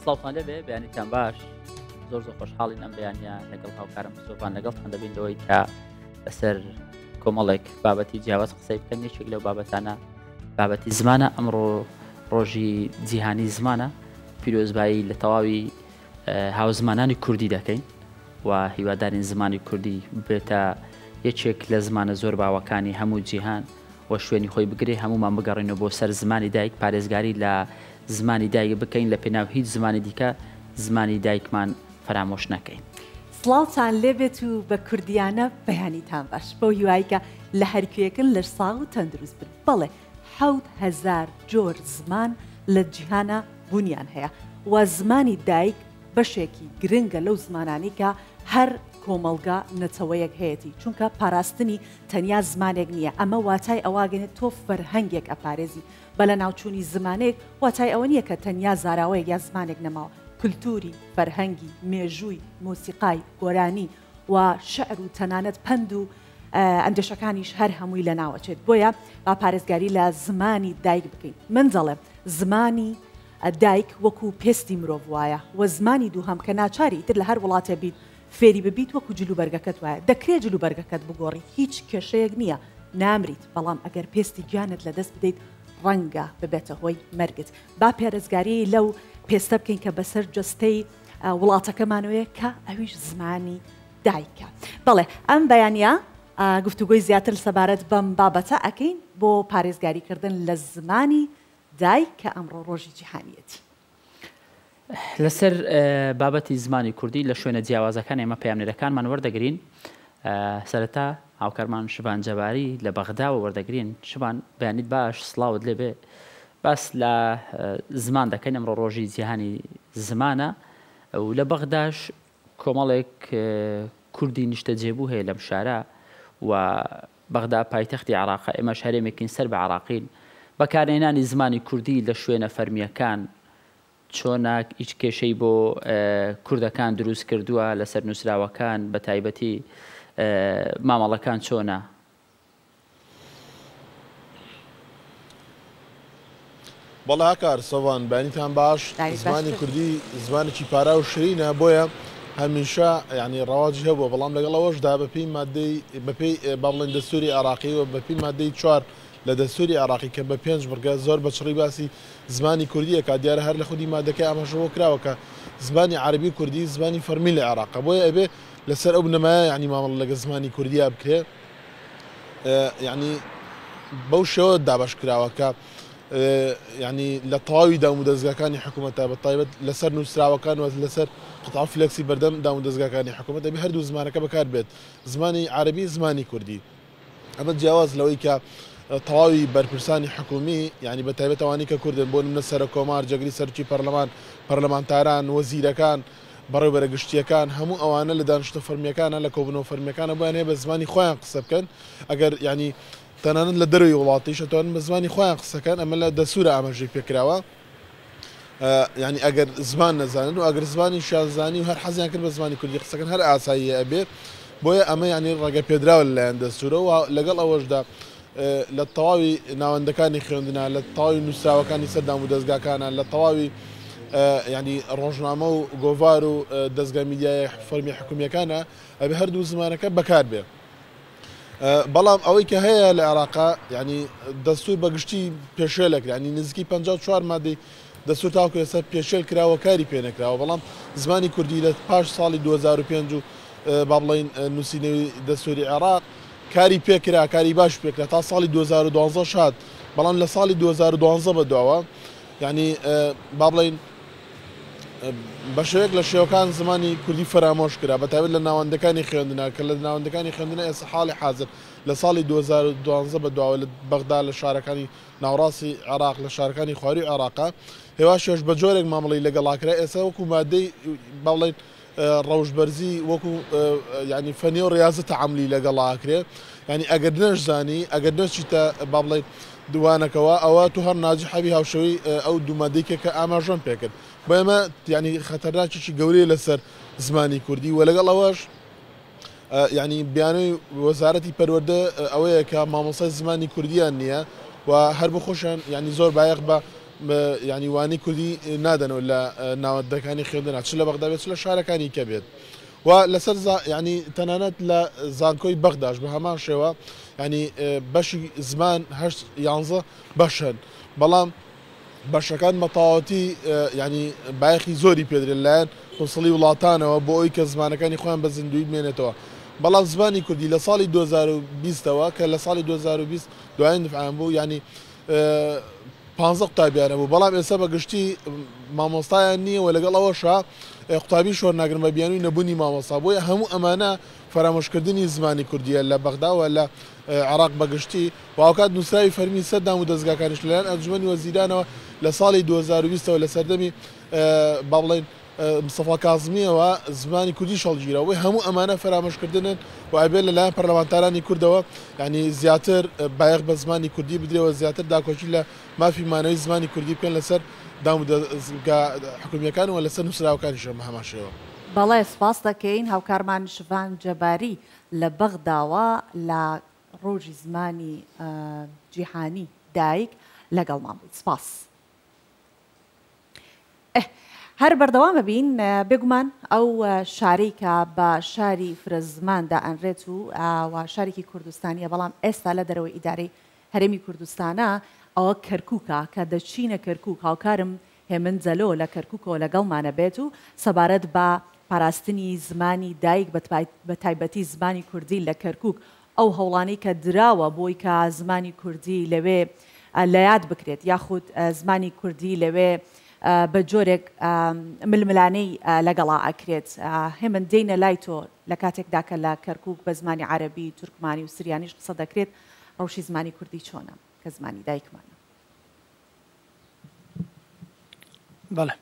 سڵاوتان لێبێ بەیانیتان باش زۆر زۆر خۆشحاڵین ئەم بەیانە لەگەڵ هاوکارم سۆڤان لەگەڵتان دەبین لەوەی کە لەسەر کۆمەڵێک بابەتی جیاواز قسەی بکەن یەکێک لەو بابەتانە بابەتی زمانە ئەمڕۆ ڕۆژی جیهانی زمانە پیرۆزبایی لە تەواوی هاوزمانانی کوردی دەکەین و هیوادارین زمانی کوردی ببێتە یەکێک لە زمانە زۆر باوەکانی هەموو جیهان و شوێنی خۆی بگرێ، هەموومان بگەڕێینەوە بۆ سەر زمانی دایک، پارێزگاری لە زمانی دایک بکەین، لە پێناو هیچ زمانی دیکە زمانی دایکمان فەرامۆش نەکەین. سڵاوتان لێبێت و بە کوردیانە بەیانیتان باش بەو هیوای کە لە هەرکوێکن لەش ساغ و تەندروست بن بەڵێ 7000 جۆر زمان لە جیهانا بوونیان هەیە و زمانی دایک بەشێکی گرنگە لەو زمانانەی کە هەر کۆمەڵگا نەتەوەیەک هەیەتی چونکە پاراستنی تەنیا زمانێک نییە ئەمە واتای ئەوەگەنێت تۆ فەرهەنگێک ئەپارێزی بە لەناوچوونی زمانێک واتای ئەوە نییە کە تەنیا زاراوەیەک یا زمانێک نەماوە کولتووری فەرهەنگی مێژووی مۆسیقای گۆرانی و شعر و تەنانەت پەند و ئەندێشەکانیش هەر هەمووی لەناوەچێت بۆیە با پارێزگاری لە زمانی دایک بکەین من دەڵێم زمانی دایک وەکو پێستی مرۆڤ وایە و زمانی دووهەم کە ناچاری ئیتر لە هەر وڵاتێ بیت فێری ببیت وەکو جل و بەرگەکەت وایە دەکرێ جل و بەرگەکەت بگۆڕی هیچ کێشەیەک نییە نامریت بەڵام ئەگەر پێستی گیانت لەدەست بدەیت ڕەنگە ببێتە هۆی مەرگت با پێرزگاری لەو پێستە بکەین کە بەسەر جەستەی وڵاتەکەمانەوەیە کە ئەویش زمانی دایکە. بەڵێ ئەم بەیانیە گفتوگۆی زیاتر سەبارەت بەم بابەتە ئەکەین بۆ پارێزگاریکردن لە زمانی دایک کە ئەمڕۆ ڕۆژی جیهانیەتی. لەسەر بابەتی زمانی کوردی لە شوێنە جیاوازەکان ئێمە پەیامنێرەکانمان وەردەگرین. سەرەتا هاوکارمان شڤان جەباری لە بەغداوە وەردەگرین. شڤان بەیانیت باش، سڵاوت لێبێ. باس لە زمان دەکەین، ئەمڕۆ ڕۆژی جیهانی زمانە و لە بەغداش کۆمەڵێک کوردی نیشتەجێبوو هەیە لەم شارە و بەغدا پایتەختی عێراقە، ئێمەش هەرێمێکین سەر بە عێراقین، بەکارهێنانی زمانی کوردی لە شوێنە فەرمییەکان چۆنە، هیچ کێشەی بۆ کوردەکان دروست کردووە لەسەر نووسراوەکان بە تایبەتی مامەڵەکان چۆنە؟ بەڵێ هاکار سۆڤان بەیانیتان باش زمانی کوردی زمانێکی پارا و شرینە بۆیە هەمیشە یعنی ڕەواجی هەبووە بەڵام لەگەڵ ئەوەشدا بەپێی مادەی بەپێی با بڵێن دەستوری عێراقی و بەپێی مادەی چوار لە دەستوری عێراقی کە بە پێنج بڕگە زۆر بە چڕی باسی زمانی کوردی ئەکات دیارە هەر لە خودی مادەکەی ئاماژە بۆ کراوە کە زمانی عەرەبی و کوردی زمانی فەرمی لە عێراقە بۆیە ئەبێ لەسەر ئەو بنەمایە یعنی مامەڵە لەگەڵ زمانی کوردیا بکرێ یعنی بەو شێوە دابەش کراوە کە یعنی لە تەواوی دام و دەزگاکانی حکوومەتە بە تایبەت لەسەر نووسراوەکان و لەسەر قطع فلێکسی بەردەم دام و دەزگاکانی حکوومەت دەبێ هەردوو زمانەکە بەکار بێت زمانی عەرەبی زمانی کوردی ئەمە جیاواز لەوەی کە تەواوی بەرپرسانی حکومی یعنی بە تایبەت ئەوانەی کە کوردن بۆ نمونە سەرۆک کۆمار جێگری سەرۆکی پەرلەمان پەرلەمانتاران وەزیرەکان بەڕێوبەرە گشتییەکان، هەموو ئەوانە لە دانیشتنە فەرمییەکانە، لە کۆبوونەوە فەرمییەکانە بۆیان هەیە بە زمانی خۆیان قسە بکەن، ئەگەر یانی تەنانەت لە دەرەوەی وڵاتیش ئەتوانن بە زمانی خۆیان قسە کەن، ئەمە لە دەستوورا ئاماژەی پێ کراوە. یانی ئەگەر زمان نەزانن و ئەگەر زمانیشیان زانی و هەر حەزیان کرد بە زمانی کوردی قسە کەن هەر ئاساییە ئەبێ، بۆیە ئەمە یانی ڕێگە پێدراوە لە لایەن دەستوورەوە و لەگەڵ ئەوەشدا لە تەواوی ناوەندەکانی خوێندنا، لە تەواوی نووسراوەکانی سەر دامودەزگاکانە، لە تەواوی یانی ڕۆژنامە و گۆڤار و دەزگا میدیایە فەرمی حکومییەکانە ئەبێ هەردوو زمانەکە بەکار بێ. بەڵام ئەوەی کە هەیە لە عێراقا یانی دەستوور بە گشتی پێشێل ئەکرێ، یانی نزیکەی 54 مادەی دەستوور تاوەکو ئێستا پێشێل کراوە کاری پێ نەکراوە، بەڵام زمانی کوردی لە پاش ساڵی 2005 و با بڵێین نووسینەوەی دەستووری عێراق کاری پێکرا، کاری باش پێکرا تا ساڵی 2012 هات، بەڵام لە ساڵی 2012 بە دواوە یانی با بڵێین بە شێوەیەک لە شێوەکان زمانی کوردی فەرامۆش کرا، بە تایبەت لە ناوەندەکانی خوێندنا، کە لە ناوەندەکانی خوێندنا ئێستا حاڵی حازر لە ساڵی 2012 بە دواوە لە بەغدا لە شارەکانی ناوەڕاستی عێراق لە شارەکانی خوارووی عێراقا هێواش هێواش بە جۆرێک مامەڵەی لەگەڵا کرا ئێستا وەکو مادەی با بڵێین ڕەوشت بەرزی وەکو یعنی فەنی و ڕیازە تەعاملی لەگەڵا ئەکرێ یعنی ئەگەر نەشزانی ئەگەر نەچیتە با بڵێین دوانەکەوە ئەوە تو هەر ناجح ئەبی هاوشێوەی ئەو دوو مادەی کە کە ئاماژەم پێکرد بۆ ئێمە یعنی خەتەرناکێکی گەورەیە لەسەر زمانی کوردی و لەگەڵ ئەوەش یعنی بیانوی وەزارەتی پەروەردە ئەوەیە کە مامۆستای زمانی کوردیان نییە و هەر بۆ خۆشیان یعنی زۆر بایەخ بە یانی وانەی کوردی نادەنەوە لە ناوەندەکانی خوێندنا چ لە بەغدا بێت چ لە شارەکانی کە بێت و لەسەر ینی تەنانەت لە زانکۆی بەغداش بە هەمان شێوە ینی بەشی زمان هەشت یانزە بەشن بەڵام بەشەکان بە تەواوەتی یانی بایەخی زۆری پێدرێت لایەن قونسڵی وڵاتانەوە بۆ ئەوی کە زمانەکانی خۆیان بە زیندووی بمێنێتەوە بەڵام زمانی کوردی لە ساڵی 2020 ەوە کە لە ساڵی 2020 دوایین دفعیان بوو یانی پانزە قوتابیانە بوو بەڵام ئێستا بە گشتی مامۆستایان نییە و لەگەڵ ئەوەشا قوتابی شۆر ناگرن بە بیانووی نەبوونی مامۆستا بۆیە هەموو ئەمانە فەرامۆشکردنی زمانی کوردیە لە بەغدا و لە عێراق بە گشتی و هاوکات نووسراوی فەرمی سەر دام و دەزگاکانیش لەلایەن ئەنجومەنی وەزیرانەوە لە ساڵی 2020 ەوە لە سەردەمی با بڵێین مستەفا کازمییەوە زمانی کوردیش هەڵگیرا بۆیە هەموو ئەمانە فەرامۆشکردنن و ئەبێت لەلایەن پەرلەمانتارانی کوردەوە یانی زیاتر بایەخ بە زمانی کوردی بدرێ و زیاتر داکۆکی لە مافی مانەوەی زمانی کوردی بکەن لەسەر دام و دەزگا حکومییەکان و لەسەر نووسراوەکانیش بە هەمان شێوە. بەڵێ سپاست دەکەین هاوکارمان شڤان جەباری لە بەغداوە لە ڕۆژی زمانی جیهانی دایک لەگەڵمان بوویت سپاس. هەر بەردەوام ئەبین، بێگومان ئەو شارەی کە بە شاری فرە زمان دائەنرێت و و شارێکی کوردستانیە بەڵام ئێستا لە دەرەوەی ئیدارەی هەرێمی کوردستانە ئەوە کەرکوکە کە دەچینە کەرکوک هاوکارم هێمن جەلۆ لە کەرکوکەوە لەگەڵمانە بێت و سەبارەت بە پاراستنی زمانی دایک بە تایبەتی زمانی کوردی لە کەرکوک ئەو هەوڵانەی کە دراوە بۆی کە زمانی کوردی لەوێ لەیاد بکرێت یاخود زمانی کوردی لەوێ بە جۆرێک ململانێی لەگەڵا ئەکرێت. هێمن دێینە لای تۆ لە کاتێکدا کە لە کەرکووک بە زمانی عەرەبی، تورکمانی و سریانیش قسە دەکرێت، ڕەوشی زمانی کوردی چۆنە کە زمانی دایکمانە؟ بەڵێ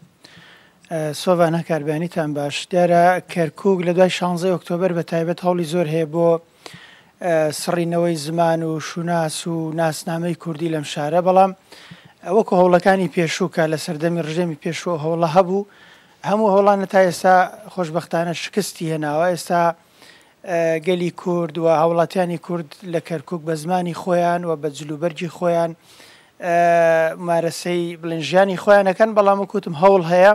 سۆڤان هەکار بەیانیتان باش. دیارە کەرکووک لە دوای شانزەی ئۆکتۆبەر بە تایبەت هەوڵی زۆر هەیە بۆ سڕینەوەی زمان و شوناس و ناسنامەی کوردی لەم شارە بەڵام وەکو هەوڵەکانی پێشوو کە لە سەردەمی ڕژێمی پێشوو ئەو هەوڵە هەبوو هەموو هەوڵانە تا ئێستا خۆشبەختانە شکستی هێناوە ئێستا گەلی کورد و هاوڵاتیانی کورد لە کەرکوک بە زمانی خۆیان و بە جلوبەرگی خۆیان مارەسەی بڵێن ژیانی خۆیان ئەکەن، بەڵام وەک وتم هەوڵ هەیە.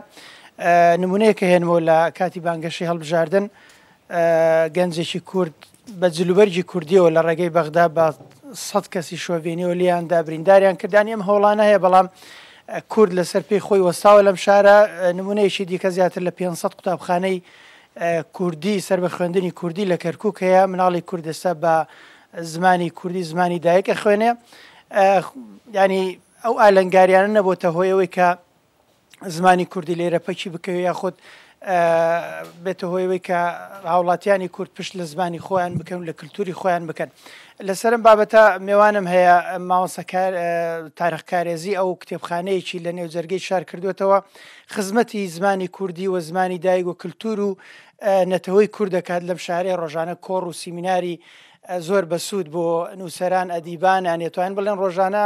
نمونەیەک ئەهێنمەوە لە کاتی بانگەشەی هەڵبژاردن گەنجێکی کورد بە جلوبەرگی کوردیەوە لە ڕێگەی بەغدا بە سەد کەسی شۆڤێنیەوە لێیاندا برینداریان کردانی ئەم هەوڵانە هەیە بەڵام کورد لەسەر پێی خۆی وەستاوە لەم شارە نمونەیەکی دیکە زیاتر لە 500 قوتابخانەی کوردی سەر بە خوێندنی کوردی لە کەرکوک هەیە، مناڵی کورد ئێستا بە زمانی کوردی زمانی دایک ئەخوێنێ ینی ئەو ئالنگاریانە نەبۆتە هۆی ئەوەی کە زمانی کوردی لێرە پەکی بکەوێ یاخود بێتە هۆی ئەوەی کە هاوڵاتیانی کورد پشت لە زمانی خۆیان بکەن و لە کللتوری خۆیان بکەن. لەسەرم بابەتە مێوانم هەیە مامۆستا تارق کارێزی ئەو کتێبخانەیەکی لە نێو جەرگەی شار کردوێتەوە خزمەتی زمانی کوردی و زمانی دایک و کلتور و نەتەوەی کورد دەکات لەم شارەی ڕۆژانە کۆڕ و سیمیناری زۆر بەسوود بۆ نووسەران ئەدیبان ئەنێتوانین بڵێن ڕۆژانە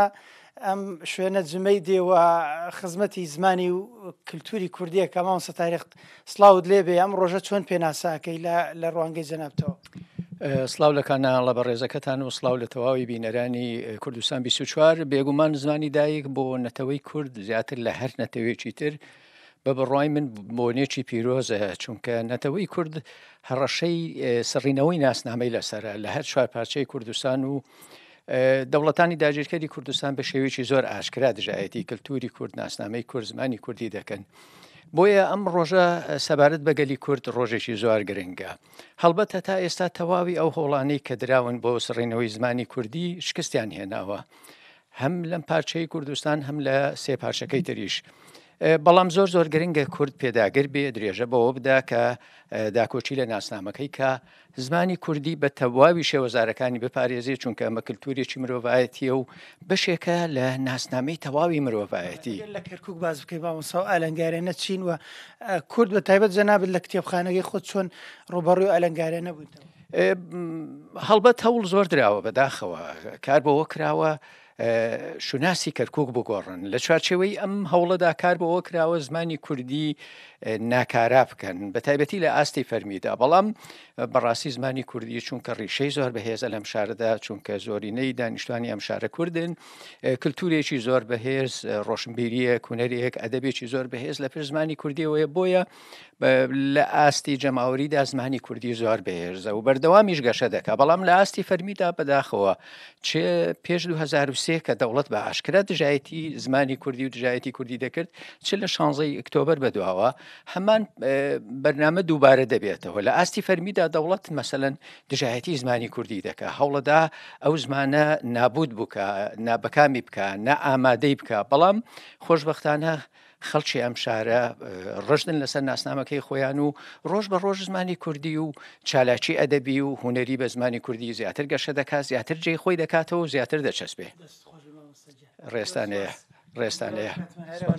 ئەم شوێنە جمەی دێ و خزمەتی زمانی و کلتوری کوردیە کە مامۆستا تاریق سڵاوت لێبێ ئەم ڕۆژە چۆن پێناساکەی لە ڕوانگەی جەنابتەوە؟ سڵاو لە کاناڵە بەڕێزەکەتان و سڵاو لە تەواوی بینەرانی کوردستان 24 بێگومان زمانی دایک بۆ نەتەوەی کورد زیاتر لە هەر نەتەوەیەکی تر بە بڕوای من بۆنێکی پیرۆزە چونکە نەتەوەی کورد هەڕەشەی سڕینەوەی ناسنامەی لەسرە لە هەر چوار پارچەی کوردستان و دەوڵەتانی داگیرکەری کوردستان بە شێوەیەکی زۆر ئاشکرا دژایەتی کللتوری کورد ناسنامەی کورد زمانی کوردی دەکەن. بۆیە ئەم ڕۆژە سەبارەت بە گەلی کورد ڕۆژێکی زۆر گرنگە. هەڵبەت هەتا ئێستا تەواوی ئەو هەوڵانەی کە دراون بۆ سڕینەوەی زمانی کوردی شکستیان هێناوە هەم لەم پارچەی کوردستان هەم لە سێ پارچەکەی تریش. بەڵام زۆر زۆر گرنگە کورد پێداگر بێ درێژە بەوە بدا کە داکۆکی لە ناسنامەکەی کە زمانی کوردی بە تەواوی شێوەزارەکانی بپارێزێ چونکە ئەمە کلتورێکی مرۆڤایەتیە و بەشێکە لە ناسنامەی تەواوی مرۆڤایەتی. لە کەرکوک باس بکەی مامۆستا و ئالەنگارێنە چین و کورد بە تایبەت جەنابت لە کتێبخانەکەی خۆت چۆن ڕووبەڕووی ئالەنگارێنە بوویتەوە؟ هەڵبەت هەوڵ زۆر دراوە بەداخەوە کار بەوە کراوە. شوناسی کەرکوک بگۆڕن. لە چوارچێوەی ئەم هەوڵەدا کار بۆ ئەوە کراوە زمانی کوردی ناکارا بکەن بە تایبەتی لە ئاستی فەرمیدا، بەڵام بەڕاستی زمانی کوردی چونکە ڕیشەی زۆر بەهێزە لەم شارەدا، چونکە زۆرینەی دانیشتوانی ئەم شارە کوردن، کلتورێکی زۆر بەهێز، ڕۆشنبیریەک، هونەرێک، ئەدەبێکی زۆر بەهێز لە پشت زمانی کوردیەوەیە، بۆیە لە ئاستی جەماوەریدا زمانی کوردی زۆر بەهێزە و بەردەوامیش گەشە دەکا، بەڵام لە ئاستی فەرمیدا بەداخەوە چ پێش 2003 کە دەوڵەت بە ئاشکرا دژایەتی زمانی کوردی و دژایەتی کوردی دەکرد، چ لە شانزەی ئۆکتۆبەر بەدواوە هەمان بەرنامە دووبارە دەبێتەوە. لە ئاستی فەرمیدا دەوڵەت مەسەلەن دژایەتی زمانی کوردی دەکا، هەوڵەدا ئەو زمانە نابود بکا، نابەکامی بکا، نائامادەی بکا، بەڵام خۆشبەختانە خەڵکی ئەم شارە ڕژدن لەسەر ناسنامەکەی خۆیان و ڕۆژ بە ڕۆژ زمانی کوردی و چالاکی ئەدەبی و هونەری بە زمانی کوردی زیاتر گەشە دەکات، زیاتر جێی خۆی دەکاتەوە و زیاتر دەچەسپێ. ڕێزتان هەیە. ڕێزتان هەیە.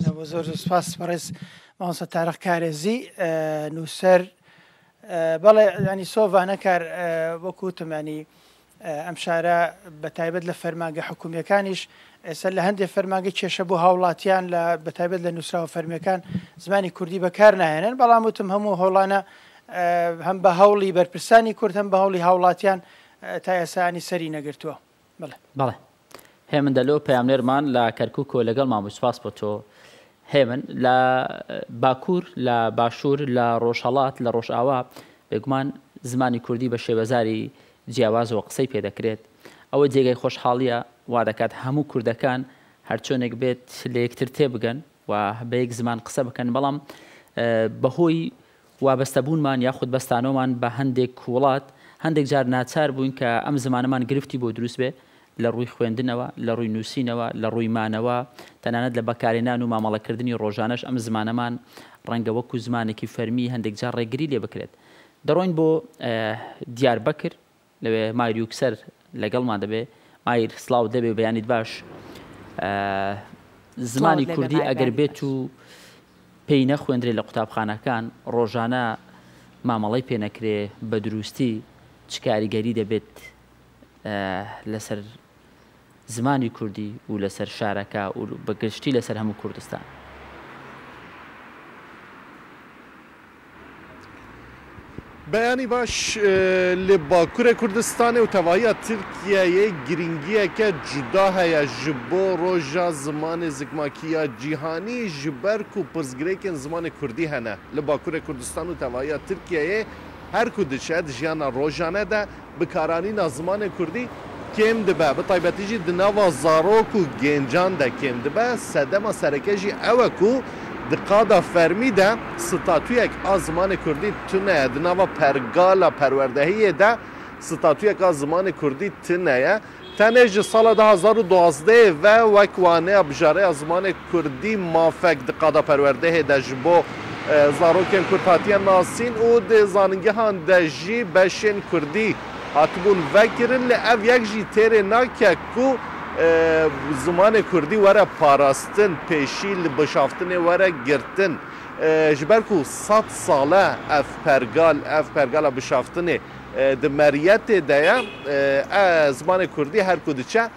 زۆر زۆر سپاس بەڕێز مامۆستا تارق کارێزی نووسەر. بەڵێ ینی سۆڤانە کار وەکو وتم ینی ئەم شارە بە تایبەت لە فەرمانگە حکومییەکانیش ئێستا لە هەندێک فەرمانگە کێشە بۆ هاوڵاتیان لە بە تایبەت لە نووسراوە فەرمییەکان زمانی کوردی بەکار ناهێنن، بەڵام وتم هەموو هەوڵانە هەم بە هەوڵی بەرپرسانی کورد هەم بە هەوڵی هاوڵاتیان تا ئێستا ینی سەری نەگرتووە. بەڵێ. بەڵێ. هێمن دەلۆ پەیامنێرمان لە کەرکوکەوە لەگەڵمان بووی سوپاس بۆ تۆ. هێمن، لە باکوور، لە باشوور، لە ڕۆژهەڵات، لە ڕۆژئاوا بێگومان زمانی کوردی بە شێوەزاری جیاوازەوە قسەی پێ دەکرێت. ئەوە جێگای خۆشحاڵییە، وا دەکات هەموو کوردەکان هەرچۆنێک بێت لە یەکتر تێبگەن و بە یەک زمان قسە بکەن، بەڵام بەهۆی وابەستەبوونمان یاخود بەستانەوەمان بە هەندێک وڵات، هەندێک جار ناچار بووین کە ئەم زمانەمان گرفتی بۆ دروست بێ لە ڕووی خوێندنەوە، لە ڕووی نووسینەوە، لە ڕووی مانەوە، تەنانەت لە بەکارهێنان و مامەڵەکردنی ڕۆژانەش ئەم زمانەمان ڕەنگە وەکو زمانێکی فەرمی هەندێک جار ڕێگری لێ بکرێت. دەڕۆین بۆ دیاربەکر، لەوێ مایر یوکسەر لەگەڵمان دەبێ. مایر سڵاوت لێبێ و بەیانیت باش. زمانی کوردی ئەگەر بێت و پێی نەخوێندرێ لە قوتابخانەکان، ڕۆژانە مامەڵەی پێ نەکرێ بە دروستی چ کاریگەری دەبێت لەسەر زمانی کوردی و لەسەر شارەکە و بە گشتی لەسەر هەموو کوردستان؟ بەیانی باش li Bakurê Kurdistanê û tevahiya Tirkiyeyê girîngiyeke cuda heye ji bo Roja Zimanê Zikmakî ya Cîhanî ji ber ku pirsgirêkên zimanê Kurdî hene li Bakurê Kurdistan û tevahiya Tirkiyeyê her ku diçe di jiyana rojane de Bikaranîna zimanê kurdî kêm dibe, bi taybetî jî di nava zarok û gêncan de kêm dibe. Sedema sereke jî ew e ku di qada fermî de statuyek a zimanê kurdî tune ye. Di nava pergala perwerdehiyê de statuyek a zimanê kurdî tune ye. Tenê ji sala 2012 ê ve wek waneya bijareya zimanê kurdî mafek di qada perwerdehê de ji bo zarokên kurd hatiye nasîn û di zanîngehan de jî beşên kurdî hatibûn vekirin lê ev yek jî têrê nake ku zimanê kurdî were parastin, pêşî li bişaftinê were girtin. Ji ber ku sed sal e ev pergal, ev pergala bişaftinê Di meriyetê de ye. Zimanê kurdî her ku diçe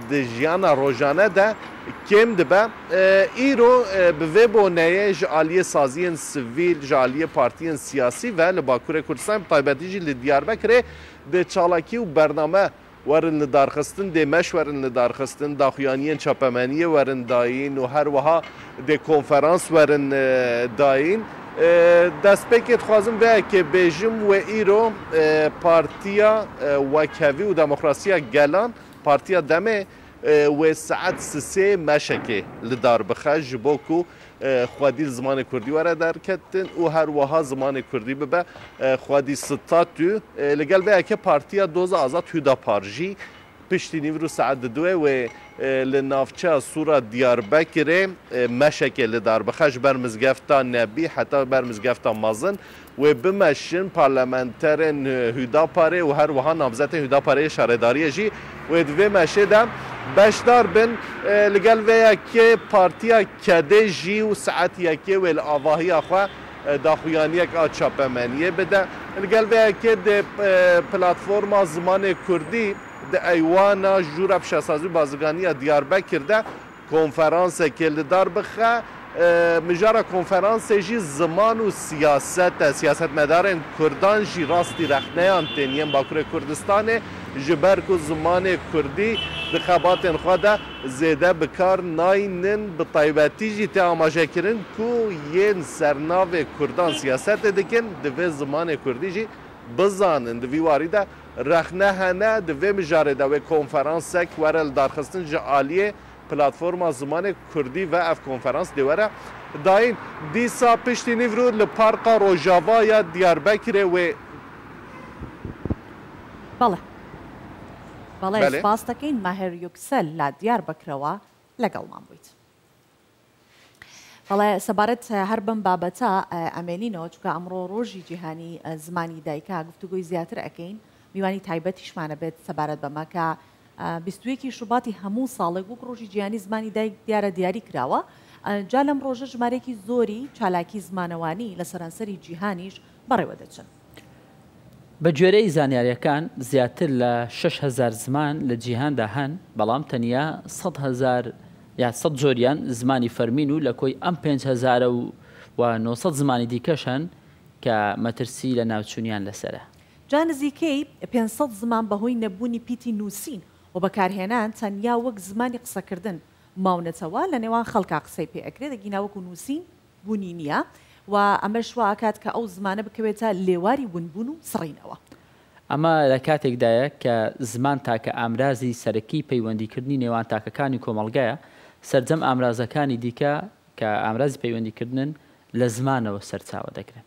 di jiyana rojane de kêm dibe. Îro bi vê boneyê ji aliyê saziyên sivîl, ji aliyê partiyên siyasî ve li Bakurê Kurdistanê bi taybetî jî li Diyarbekirê dê çalakî û bername werin lidarxistin, dê meş werin lidarxistin, daxuyaniyên çapemeniyê werin dayîn û her wiha dê konferans werin dayîn. Destpêkê dixwazim vê yekê bêjim wê îro Partiya Wekhevî û Demokrasiya Gelan, Partiya Demê wê saet sisê meşekê li dar bixe ji bo ku xwedî li zimanê kurdî were derketin û her wiha zimanê kurdî bibe xwedî statü. Li gel vê yekê Partiya Doza Azad Hüdapar jî piştî nîvro saet di duê wê li navçeya Sûra Diyarbekirê meşekê li dar bixe ji ber mizgefta Nebî heta ber mizgefta Mezin Wê bimeşin parlamenterên Hüdaparê û her wiha namzetên Hüdaparê yê şaredariyê jî wê di vê meşê de beşdar bin. Li gel vê yekê Partiya Kedê jî û saet yekê wê li avahiya xwe daxuyaniyek a çapemeniyê bide. Li gel vê yekê dê Platforma Zimanê Kurdî. Di eywana Jûra Pişesazî û Bazirganî ya Diyarbekir de konferansekê li dar bixe. Mijara konferansê jî ziman û siyaset e. Siyasetmedarên Kurdan jî rastî rexneyan tên yên Bakurê Kurdistanê ji ber ku zimanê Kurdî di xebatên xwe de zêde bi kar naynin. Bi taybetî jî tê amajekirin ku yên sernavê Kurdan siyasetê dikin divê zimanê Kurdî jî bizanin. Di vî warî de Rexne hene di vê mijarê de wê konferansek were lidarxistin ji aliyê Platforma Zimanê Kurdî ve ev konferans dê were dayîn. Dîsa piştî nîvro li Parka Rojava ya Diyarbekirê wê Bele. Bele spas دەکەین ماهر یوکسەل لە دیاربەکرەوە لەگەڵمان بوویت. بەڵێ سەبارەت هەر بەم بابەتە ئەمێنینەوە چونکە ئەمڕۆ ڕۆژی جیهانی زمانی دایکە گفتوگۆی زیاتر ئەکەین میوانی تایبەتیشمانە بێت سەبارەت بەمە کە 21 شوباتی هەموو ساڵێک وەک ڕۆژی جیهانی زمانی دایک دیارە دیاری کراوە جا لەم ڕۆژە ژمارێکی زۆری چالاکی زمانەوانی لە سەرانسەری جیهانیش بەڕێوە دەچن. بە گوێرەی زانیارییەکان زیاتر لە 6000 زمان لە جیهاندا هەن، بەڵام تەنیا 100 هەزار یا 100 جۆریان زمانی فەرمین و لە کۆی ئەم 5900 زمانی دیکەش هەن کە مەترسی لەناوچوونیان لەسەرە. جا نزیکەی 500 زمان بەهۆی نەبوونی پیتی نووسین و بەکارهێنان تەنیا وەک زمانی قسەکردن ماونەتەوە، لە نێوان خەڵکا قسەی پێ ئەکرێت ئەگینا وەکو نووسین بوونی نییە و ئەمەش وا ئەکات کە ئەو زمانە بکەوێتە لێواری ونبوون و سڕینەوە. ئەمە لە کاتێکدایە کە زمان تاکە ئامرازی سەرەکی پەیوەندیکردنی نێوان تاکەکانی کۆمەڵگایە، سەرجەم ئامرازەکانی دیکە کە ئامرازی پەیوەندیکردنن لە زمانەوە سەرچاوە دەگرن.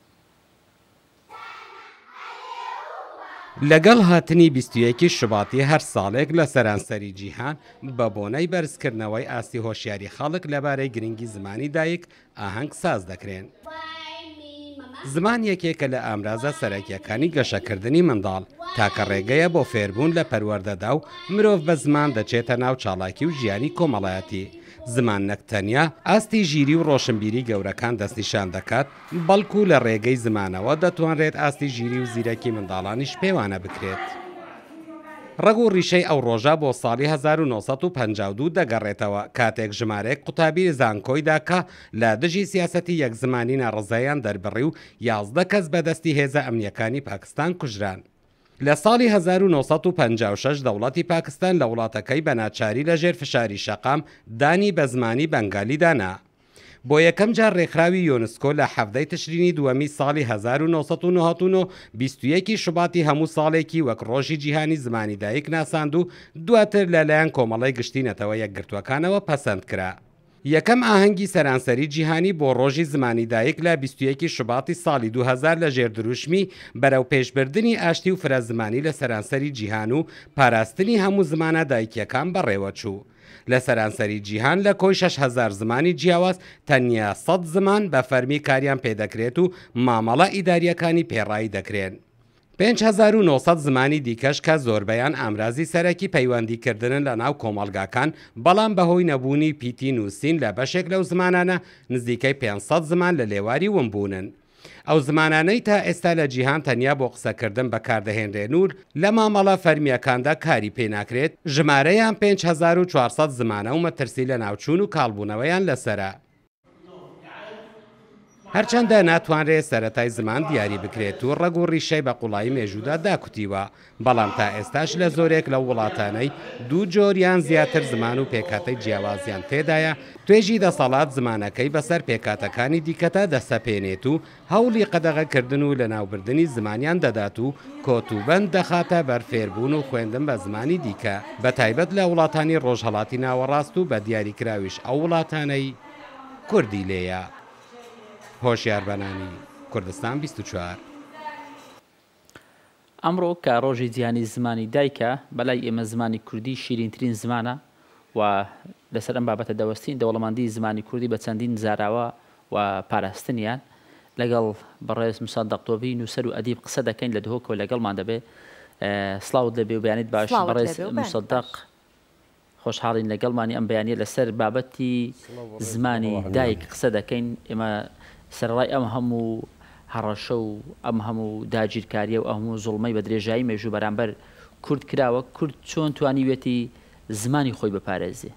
لەگەڵ هاتنی 21 ی شوباتی هەر ساڵێک لە سەرانسەری جیهان بە بۆنەی بەرزکردنەوەی ئاستی هۆشیاری خەڵک لەبارەی گرنگی زمانی دایک ئاهەنگ ساز دەکرێن. زمان یەکێکە لە ئامرازە سەرەکییەکانی گەشەکردنی منداڵ، تاکە ڕێگەیە بۆ فێربوون لە پەروەردەدا و مرۆڤ بە زمان دەچێتە ناو چاڵاکی و ژیانی کۆمەڵایەتی. زمان نەک تەنیا ئاستی ژیری و ڕۆشنبیری گەورەکان دەستنیشان دەکات، بەڵکو لە ڕێگەی زمانەوە دەتوانرێت ئاستی ژیری و زیرەکی منداڵانیش پێوانە بکرێت. ڕەگ و ڕیشەی ئەو ڕۆژە بۆ ساڵی 1952 دەگەڕێتەوە، کاتێک ژمارەیەک قوتابی زانکۆی داکا لە دژی سیاسەتی یەک زمانی ناڕەزاییان دەربڕی و 11 کەس بە دەستی هێزە ئەمنییەکانی پاکستان کوژران. لە ساڵی 1956 دەوڵەتی پاکستان لە وڵاتەکەی بە ناچاری لە ژێر فشاری شەقام دانی بە زمانی بەنگالیدا نا. بۆ یەکەم جار رێکخراوی یۆنسکۆ لە حەڤدەی تشرینی دووەمی ساڵی 1999 21 ی شوباتی هەموو ساڵێکی وەک ڕۆژی جیهانی زمانی دایک ناساند و دواتر لە لایەن کۆمەڵەی گشتی نەتەوە یەکگرتووەکانەوە پەسەند کرا. یەکەم ئاهەنگی سەرانسەری جیهانی بۆ ڕۆژی زمانی دایک لە 21 ی شوباتی ساڵی 2000 لە ژێر دروشمی بەرەوپێشبردنی ئاشتی و فرەزمانی لە سەرانسەری جیهان و پاراستنی هەموو زمانە دایکییەکان بەڕێوەچوو. لە سەرانسەری جیهان لە کۆی 6000 زمانی جیاواز تەنیا 100 زمان بە فەرمی کاریان پێدەکرێت و مامەڵە ئیدارییەکانی پێ ڕایی دەکرێن. 5900 زمانی دیکەش کە زۆربەیان ئامرازی سەرەکی پەیوەندیکردنن لە ناو کۆمەڵگاکان، بەڵام بەهۆی نەبوونی پیتی نووسین لە بەشێک لەو زمانانە نزیکەی 500 زمان لە لێواری ونبوونن. ئەو زمانانەی تا ئێستا لە جیهان تەنیا بۆ قسەکردن بەکاردەهێنرێن و لە مامەڵە فەرمییەکاندا کاری پێناکرێت، ژمارەیان 5400 زمانە و مەترسی لەناوچوون و کاڵبوونەوەیان لەسەرە. هەرچەندە ناتوانرێت سەرەتای زمان دیاری بکرێت و ڕەگ و ڕیشەی بە قوڵایی مێژوودا داکوتیوە، بەڵام تا ئێستاش لە زۆرێک لەو وڵاتانەی دوو جۆر یان زیاتر زمان و پێکهاتەی جیاوازیان تێدایە، توێژی دەسەڵات زمانەکەی بەسەر پێکهاتەکانی دیکەدا دەسەپێنێت و هەوڵی قەدەغەکردن و لەناوبردنی زمانیان دەدات و کۆتوبەند دەخاتە بەر فێربوون و خوێندن بە زمانی دیکە، بەتایبەت لە وڵاتانی ڕۆژهەڵاتی ناوەڕاست و بە دیاریکراویش ئەو وڵاتانەی کوردی لێیە. هۆشیار بەنانی، کوردستان 24. ئەمڕۆ کە ڕۆژی جیهانی زمانی دایکە، بەلای ئێمە زمانی کوردی شیرینترین زمانە و لەسەر ئەم بابەتە دەوەستین، دەوڵەمەندی زمانی کوردی بە چەندین زاراوە و پاراستنیان. لەگەڵ بەڕێز مسەدەق دۆڤی نووسەر و ئەدیب قسە دەکەین لە دهۆکەوە لەگەڵمان دەبێ. سڵاوت لێبێ و بەیانیت باش سڵاوت بەڕێز لێبێ و بەیانیت مسەدەق. باش. خۆشحاڵین لەگەڵمانی ئەم بەیانیە لەسەر بابەتی سڵاو و ڕێز زمانی بۆ هەمووان. دایک قسە دەکەین. ئێمە سەرەڕای ئەم هەموو هەڕەشە و ئەم هەموو داگیرکاریە و ئەم هەموو زوڵمەی بە درێژایی مێژوو بەرامبەر کورد کراوە، کورد چۆن توانیویەتی زمانی خۆی بپارێزێ؟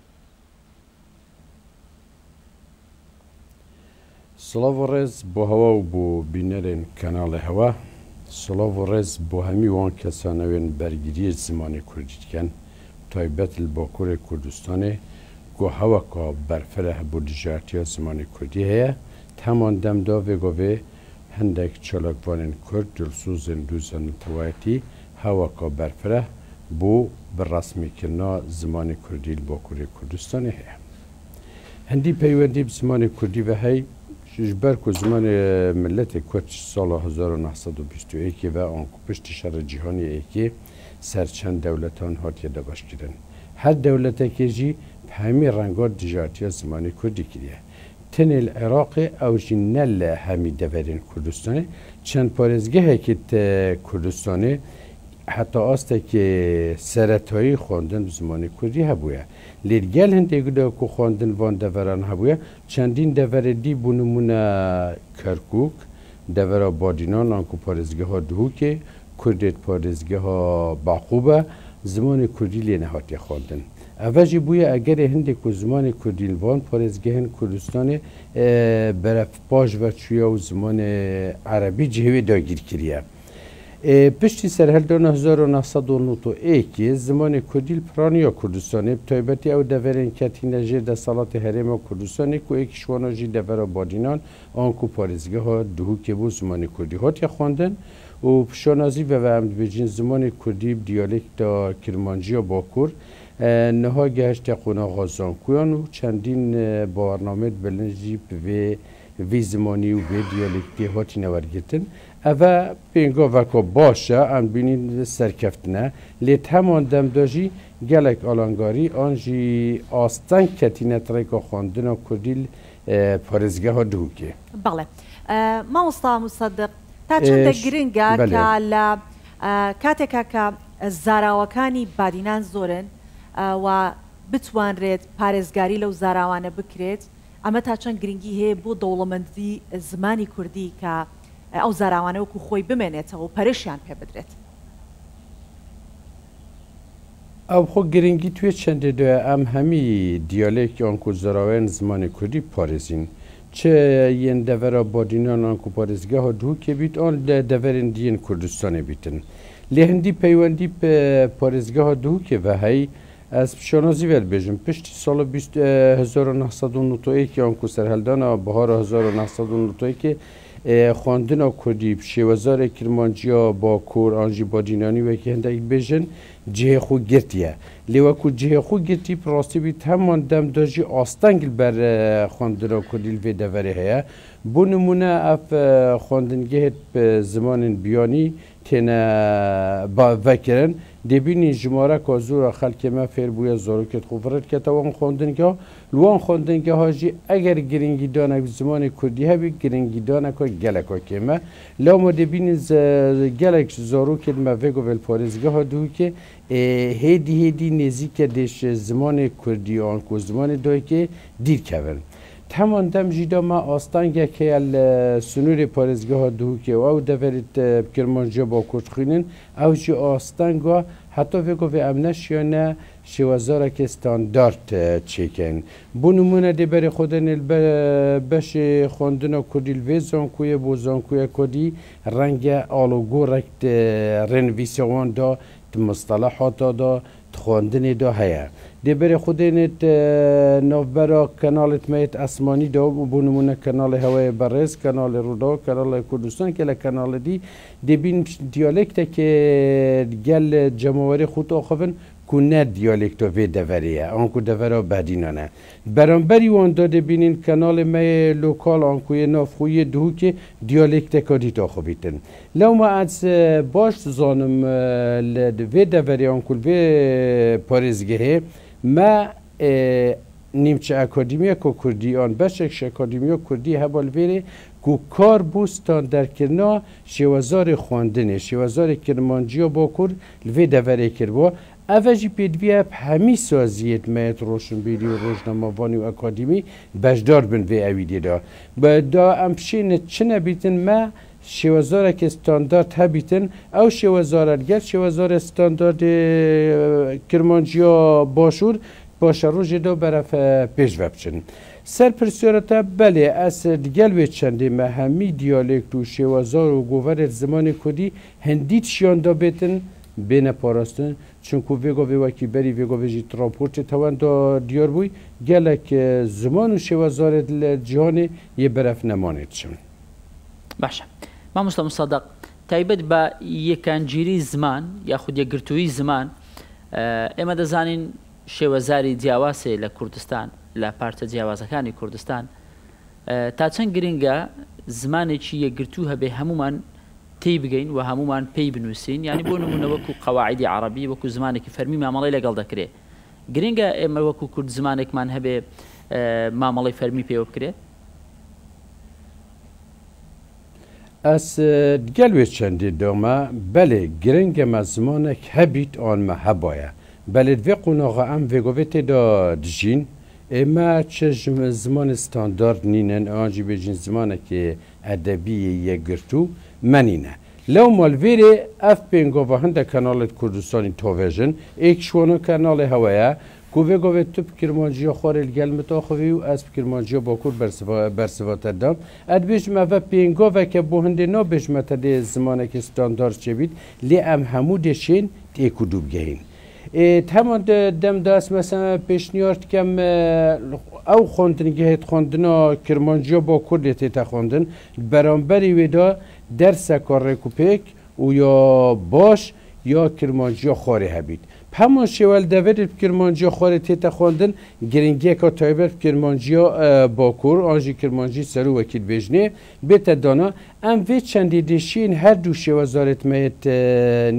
سڵاڤ و ڕێز بۆ هەوا و بۆ بینەرێن کەناڵێ هەوا، سڵاڤ و ڕێز بۆ هەمی وان کەسانەوێن بەرگریێ زمانێ کوردی دکەن تایبەت ل باکورێ کوردستانێ کو هەوەکا بەرفرەه بۆ دژایەتیا زمانێ کوردی هەیە تەمان دەم دا ڤێ گاڤێ هندەک چالاکڤانێن کورد دڵسۆزێن دوزە نەتەوایەتی هەوەکا بەرفرەه بۆ bi resmîkirina zimanê kurdî li Bakurê Kurdistanê heye. Hindî peywendî bi zimanê kurdî ve hey, ji ber ku zimanê miletê kurd ji sala 1921 ve anku piştî Şerê Cîhanî Yekê ser çend dewletan hatiye dabeşkirin. Her dewletekê jî bi hemî renga dijatiya zimanê kurdî kiriye. Tenê li Iraqê ew jî ne li hemî deverên Kurdistanê, çend parêzgehekê Kurdistanê Heta astekê seretayî xwendin bi zimanê kurdî hebûye. Lê di gel hindê de ku xwendin van deveran hebûye, çendîn deverê dî bo nimûne Kerkûk, devera Badînan anku parêzgeha Dihûkê, kurdê di parêzgeha Baqûbe zimanê kurdî lê nehatiye xwendin. Eve jî bûye egerê hindê ku zimanê kurdî li van parêzgehên Kurdistanê berev paş ve çûye û zimanê erebî cihê wê dagîr kiriye. Piştî serhildana 1991 ê zimanê kurdî li piraniya Kurdistanê, bi taybetî ew deverên ketîne jêr deselatê Herêma Kurdistanê ku êkî ji wana jî devera Badînan an ku parêzgeha Dihûkê bû zimanê kurdî hatiye xwendin û bi şanazî ve ve em dibêjin zimanê kurdî bi diyalekta kirmanciya bakur niha gehişte qonaxa zankoyan û çendîn bawernameyên bilind jî bi vê vî zimanî û vê diyalektê hatine wergirtin. Ev e pêngaveka baş e, em bînîn serkeftin e. Lê di heman dem de jî gelek alangarî an jî asteng ketîne di rêka xwendina kurdî li parêzgeha Dihûkê. بەڵێ مامۆستا موسەدق تا چەندە گرنگە کە لە کاتێکا کە زاراوەکانی بادینان زۆرن و بتوانرێت پارێزگاری لەو زاراوانە بکرێت، ئەمە تا چەند گرنگی هەیە بۆ دەوڵەمەندی زمانی کوردی کە ئەو زاراوانە وەکو خۆی بمێنێتەوە و پەرەشیان پێ بدرێت؟ ئەو خۆ گرنگی توێ چەندێ دایە ئەم هەمی دیالێک یانکو زاراوەیان زمانی کوردی بپارێزین چ yên devera Badînan anku parêzgeha Duhokê bît an li deverên diyên Kurdistanê bîtin. Lê hindî peywendî bi parêzgeha Duhokê ve hey Ez bi şanazî ve dibêjim, piştî sala 1991 yan ku serheldana bihara 1991 xwendina kurdî bi şêwezarê kirmanciya Bakur an jî Badînanî wekî hindek dibêjin cihê xwe girtiye. Lê wekû cihê xwe girtî bi rastî bî di heman dem de jî asteng li ber xwendina kurdî li vê deverê heye. Bo nimûne ev xwendingehê bi zimanên biyanî Têne vekirin. Dê bînîn jimareka zor a xelkê me fêr bûye zarokê xwe virêdikete wan xwendingeha. Li wan xwendingeha jî eger giringîdanek bi zimanê kurdî hebî giringîdaneka geleka kêm e. Lewma dê bînîn gelek zarokên me vê govê li parêzgeha Dihûkê hêdî hêdî nêzîke dê ji zimanê kurdî an ku zimanê dayikê dîr kevin. Di heman dem jî de me astengek heye li sinûrê parêzgeha Dihûkê û ew deverê bi kirmanciya Bakur dixwînin, ew jî asteng e heta vê govê em neşiyane şêwezarekê standart çêkin. Bo nimûne dê berê xwe denê li beşê xwendina kurdî li vê zankoyê bo zankoya kurdî renge alûgorek di rênivîsa wan de, di mustelehata de, Di xwendinê de heye. Dê berê xwe dênê di navbera kenalê me yê esmanî de û bo nimûne kenalê Hewayê Berêz, kenalê Rûdaw, kenalê Kurdistan gelek kenalê dî dê bîn diyalektekê gel cemawerê xwe diaxivin ku ne diyalekta vê deverê ye anku devera Behdînan e. Beramberî wan de dê bînîn kenalê me yê lokal anku yê navxwe yê Dihûkê diyalekteka dî diaxivîtin. Lewma ez baş dizanim li vê deverê an ku li vê parêzgehê me nîmçe akademiyeke kurdî an beşek ji akademiya kurdî heba li vêrê ku kar bo standerkirina şêwezarê xwendinê, şêwezarê kirmanciya bakur li vê deverê kiriba. Ev e jî pêdivî ye bi hemî saziyên me yên roşinbîrî û rojnamevanî û akademî beşdar bin vê ewîdê de. Da em şêne çi nebîtin me. شێوەزارێکی ستاندارد هەبیتن، ئەو شێوەزارە لگەل شێوەزارێ ستانداردێ کرمانجیا باشوور پاشەڕۆژێ دا بەرەف پێشڤە بچن. سەر پرسیارەتە بەلێ ئەس لگەل وێ چەندێ مە هەمی دیالێکت و شێوەزار و گۆڤەرێت زمانێ کوردی هندیت شیان دا بێتن بێنە پاراستن چونکوو ڤێ گاڤێ وەکی بەری ڤێ گاڤێ ژی تڕاپۆرتێ تەوەن دا دیار بووی گەلەک زمان و شێوەزارێت لە جیهانێ یێ بەرەف نەمانێ دچن. باشە مامۆستا موسەدەق تایبەت بە یەکانگیری زمان یاخود یەکگرتوویی زمان ئێمە دەزانین شێوەزاری جیاواز هەیە لە کوردستان لە پارچە جیاوازەکانی کوردستان تا چەند گرنگە زمانێکی یەکگرتوو هەبێ هەمومان تێی بگەین و هەمومان پێی بنووسین یانی بۆ نمونە وەکو قەواعیدی عەڕەبی وەکو زمانێکی فەرمی مامەڵەی لەگەڵ دەکرێ گرنگە ئێمە وەکو کورد زمانێکمان هەبێ مامەڵەی فەرمی پێوە بکرێ؟ ئەس دگەل وێ چەندێ دامە بەلێ گرنگە مە زمانەک هەبیت ئان مە هەبایە بەلێ دڤێ قۆناغە ئەم ڤێگۆڤێ تێدا دژین ئێمە چ زمانێ ستاندارد نینن ئان ژی بێژین زمانەکێ ئەدەبیی یەکگرتوو مە نینە لەوما لڤێرێ ئەڤ پێنگاڤا هندە کەناڵێت کوردستانی تاڤێژن ئێک شوانە کەناڵێ هەوەیە کو ڤێ گاڤێ تو ب کرمانجیا خوارێ لگەل مت ئاخڤی و ئەز ب کرمانجیا باکوور بەرسڤا تە دام. ئەد بێژم ئەڤە پێنگاڤەکە بۆ هندێ نابێژمە تە دێ زمانەکێ ستاندارد چێبیت لێ ئەم هەموو دێ شێن ت ئێک و دوو بگەهین. ئێ ت هەمان دەم دا ئەس مەسە پێشنیار دکەم ئەو خواندنگەهێت خواندنا کرمانجیا باکوور لێ تێتە خواندن بەرامبەری وێ دا دەرسەکا ڕێک و پێک و یا باش یا کرمانجیا خوارێ هەبیت. بەهەمان شێوە لە دەڤەرێ کرمانجیا خوارێ تێتە خواندن گرنگیەکا تایبەت کرمانجیا باکوور ئان ژی کرمانجی سەروو وەکی دبێژنێ بێتە دانا. ئەم ڤێ چەندێ دێشیین هەردوو شێوەزارێت مەیەت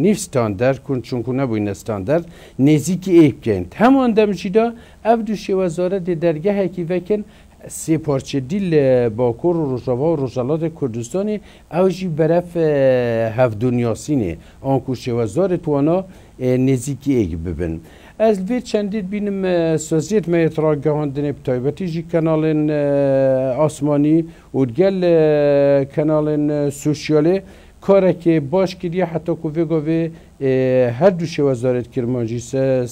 نیڤ ستاندەرد کون چونکوو نەبووینە ستاندەرد نێزیکی ئێک بکەین. هەمان دەمژیدا ئەڤ دوو شێوەزارە دێ دەرگەهەکی ڤەکن سێ پارچە دی لە باکوور و ڕۆژاڤا و ڕۆژهەڵاتێ کوردستانێ ئەو ژی بەرەف هەڤدونیاسینێ ئانکوو شێوەزارێ توانا نێزیکی ئێک ببن. ئەز ڤێ چەندێ دبینم سازیەت مەیەت ڕاگەهاندنێ ب تایبەتی ژی کەناڵێن ئاسمانی و دگەل کەناڵێن سۆشیالێ کارەکێ باش کریە حەتا کو ڤێ گاڤێ هەردوو شێوەزارێت کرمانجی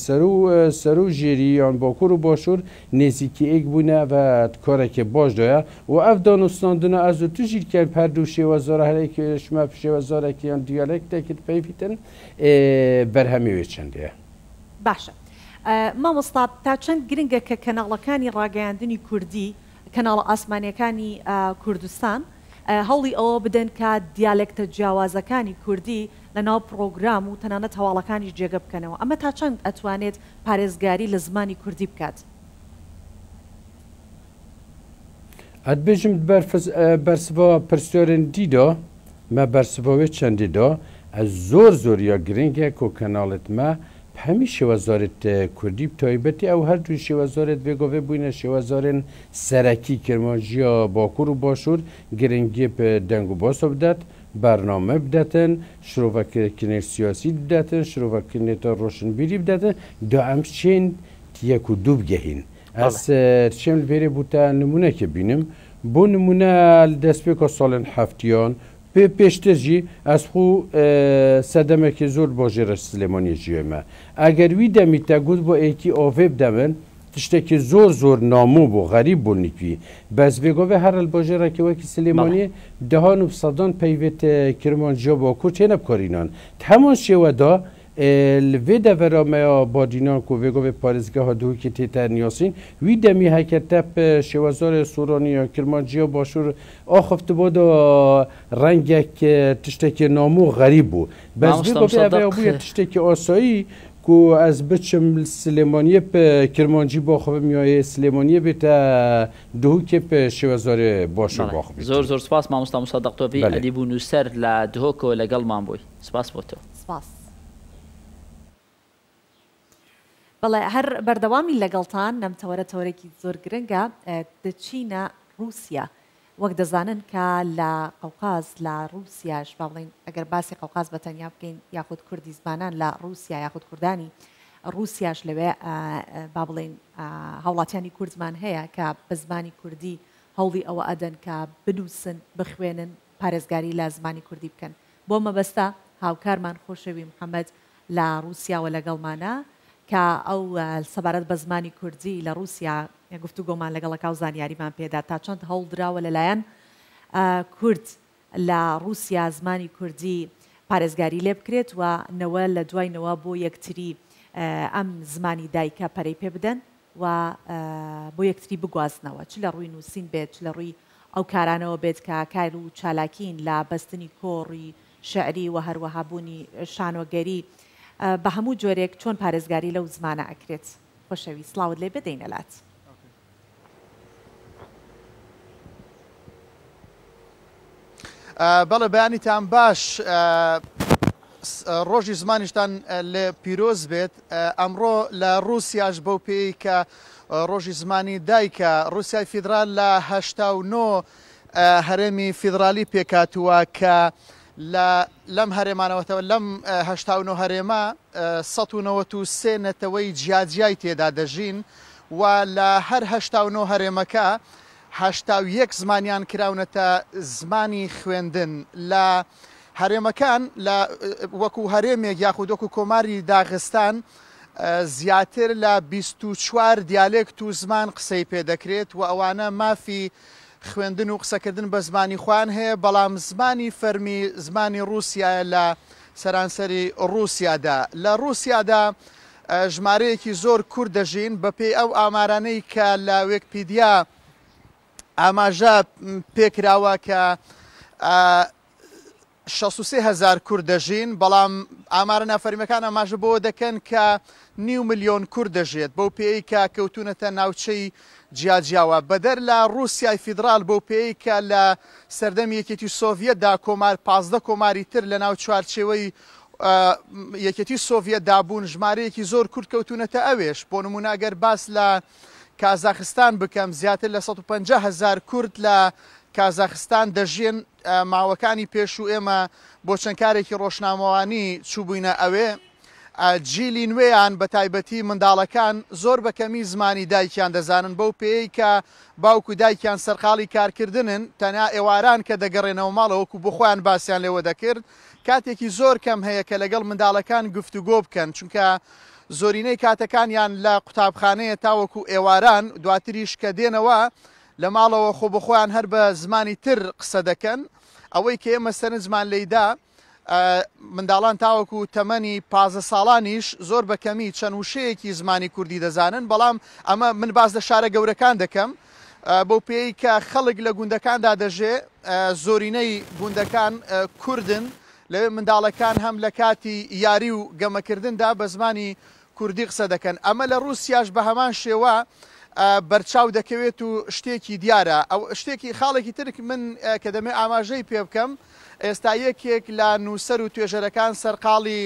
سەروو سەروو ژێری یان باکوور و باشوور نێزیکی ئێک بووینە ئەڤە کارەکێ باش دایە و ئەڤ دانوستاندنە ئەز و تو ژی دکەین هەردوو شێوەزارە هەر ئێک شمە شێوەزارەکێ یان دیالێکتێکت پەیڤیتن بەرهەمی وێ چەندەیە؟ باشە مامۆستا تا چەند گرنگە کە کەناڵەکانی ڕاگەیاندنی کوردی، کەناڵە ئاسمانیەکانی کوردستان هەوڵی ئەوە بدەن کە دیالێکتە جیاوازەکانی کوردی لە ناو پڕۆگرام و تەنانەت هەواڵەکانیش جێگە بکەنەوە، ئەمە تا چەند ئەتوانێت پارێزگاری لە زمانی کوردی بکات؟ ئەتبێژم بەرسڤا پرسیارێن دی دا مە بەرسڤا وێ چەندێ دا ئە زۆر زۆر یا گرنگە کۆ کەناڵێت مە هەمی شێوەزارێت کوردی بتایبەتی ئەو هەردوو شێوەزارێت ڤێ گاڤێ بووینە شێوەزارێن سەرەکی کرمانجیا باکوور و باشوور گرنگی دەنگ و باسا بدات بەرنامە بدەتن شرۆڤەکردنێ سیاسی بدەتن شرۆڤەکردنێتە ڕۆشنبیری بدەتن دا ئەم شێن یەک و دوو بگەهین ئەس چێم لەێرێ بووتە نمونەکێ بینم بۆ نمونە لە دەستپێکە ساڵێن حەفتیان پێ پێشتر ژی ئەس خو سەردەمێکی زۆر باژێرە سلێمانیە ژیێمە ئەگەر وی دەمی تە گوت بۆ ئێکی ئاڤێ بدەمن تشتێکی زۆر زۆر نامۆ بوو غەریب بوو نکوی بەس ڤێگاڤێ هەر لە باژێرەکی وەکی سلێمانیە دەهان و سەدان پەیڤێت کرمانجیا باکوور تێنە بکارینان هەمان شێوەدا Li vê devera me ya Badînan ku vê govê parêzgeha Duhokê tê te niyasîn, wî demî heke te bi şêwezarê Soranî ya Kirmancî ya Başûr axiftibo da rengek tiştekî namo xerîb bû. Bes vê Mamosta govê ev Musadeq ya bûye tiştekî asayî ku ez biçim li Silêmaniyê bi Kirmancî baxivim ya yê Silêmaniyê bê te Duhokê bi şêwezarê Başûr Belê. baxivî. Zor zor spas mamosta Musadeq Tovî Belê. edîb û nûser li Duhokê لەگەڵمان بووی. سپاس بۆ تۆ. سپاس. بەڵێ هەر بەردەوامی لەگەڵتان نەم تەوەرە تەوەرێکی زۆر گرنگە دەچینە ڕووسیا وەک دەزانن کە لە قەوقاز لە ڕووسیاش با بڵێین ئەگەر باسی قەوقاز بە تەنیا بکەین یاخود کوردی زمانان لە ڕووسیا یاخود کوردانی ڕووسیاش لەوێ با بڵێین هاوڵاتیانی کوردمان هەیە کە بە زمانی کوردی هەوڵی ئەوە ئەدەن کە بنووسن بخوێنن. پارێزگاری لە زمانی کوردی بکەن. بۆ مەبەستە هاوکارمان خۆشەوی محەمەد لە ڕووسیاوە لەگەڵمانە کە ئەو سەبارەت بە زمانی کوردی لە ڕووسیا گفتوگۆمان لەگەڵ ئەکا و زانیاریمان پێدا تا چەند هەوڵ دراوە لەلایەن کورد لە ڕووسیا زمانی کوردی پارێزگاری لێ بکرێت و نەوە لە دوای نەوە بۆ یەکتری ئەم زمانی دایکە پەرەی پێ بدەن و بۆ یەکتری بگوازنەوە چ لە ڕووی نووسین بێت چ لە ڕووی ئەو کارانەوە بێت کە کار و چالاکین لە بەستنی کۆڕی شیعری و هەروەها بوونی شانۆگەری بە هەموو جۆرێک چۆن پارێزگاری لەو زمانە ئەکرێت خۆشەویست سڵاوت لێ بێ دێینە لات. بەڵێ بەیانیتان باش ڕۆژی زمانیشتان لێ پیرۆز بێت ئەمڕۆ لە ڕووسیاش بەو پێی کە ڕۆژی زمانی دایکە ڕووسیای فیدرال لە 89 هەرێمی فیدرالی پێکاتووە کە لە لەم هەرێمانەوەتەوە لەم 89 هەرێمە 193 نەتەوەی جیاجیای تێدا دەژین و لە هەر 89 هەرێمەکە 81 زمانیان کراونەتە زمانی خوێندن لە هەرێمەکان لە وەکو هەرێمێک یاخود وەکو کۆماری داغستان زیاتر لە 24 دیالێکت و زمان قسەی پێدەکرێت و ئەوانە مافی خوێندن و قسەکردن بە زمانی خۆیان هەیە، بەڵام زمانی فەرمی زمانی ڕووسیایە لە سەرانسەری ڕووسیادا. لە ڕووسیادا ژمارەیەکی زۆر کورد دەژین، بەپێی ئەو ئامارانەی کە لە وێکپیدیا ئاماژە پێکراوە کە 63 هەزار کورد دەژین، بەڵام ئامارە نافەرمیەکان ئاماژە بەوە دەکەن کە نیو ملیۆن کورد دەژێت، بەو پێیەی کە کەوتوونەتە ناوچەی جیاجیاوە. بەدەر لە ڕووسیای فیدڕال، بەو پێیەی کە لە سەردەمی یەکێتی سۆڤیەتدا کۆمار 15 کۆماری تر لەناو چوارچێوەی یەکێتی سۆڤیەتدا بوون، ژمارەیەکی زۆر کورد کەوتوونەتە ئەوێش. بۆ نموونە ئەگەر باس لە کازاخستان بکەم، زیاتر لە 150 هەزار کورد لە کازاخستان دەژین. ماوەکانی پێشوو ئێمە بۆ چەند کارێکی ڕۆژنامەوانی چووبووینە ئەوێ، جیلی نوێیان بە تایبەتی منداڵەکان زۆر بە کەمی زمانی دایکیان دەزانن، بەو پێیەی کە باوک و دایکیان سەرقاڵی کارکردنن، تەنیا ئێواران کە دەگەڕێنەوە ماڵەوە وەکو بۆ خۆیان باسیان لێوە دەکرد، کاتێکی زۆر کەم هەیە کە لەگەڵ منداڵەکان گفتوگۆ بکەن، چونکە زۆرینەی کاتەکانیان لە قوتابخانەیە تاوەکو ئێواران، دواتریش کە دێنەوە لە ماڵەوە خۆ بە خۆیان هەر بە زمانی تر قسە دەکەن. ئەوەی کە ئێمە سەرنجمان لێیدا منداڵان تاوەکو تەمەنی 15 ساڵانیش زۆر بە کەمی چەند وشەیەکی زمانی کوردی دەزانن، بەڵام ئەمە من باس لە شارە گەورەکان دەکەم، بەو پێی کە خەڵک لە گوندەکاندا دەژێ، زۆرینەی گوندەکان کوردن، لەوێ منداڵەکان هەم لە کاتی یاری و گەمەکردندا بە زمانی کوردی قسە دەکەن. ئەمە لە ڕووسیاش بە هەمان شێوە بەرچاو دەکەوێت و شتێکی دیارە. ئەو شتێکی خاڵێکی تر من کە دەمێ ئاماژەی پێ بکەم، ئێستا یەکێک لە نووسەر و توێژەرەکان سەرقاڵی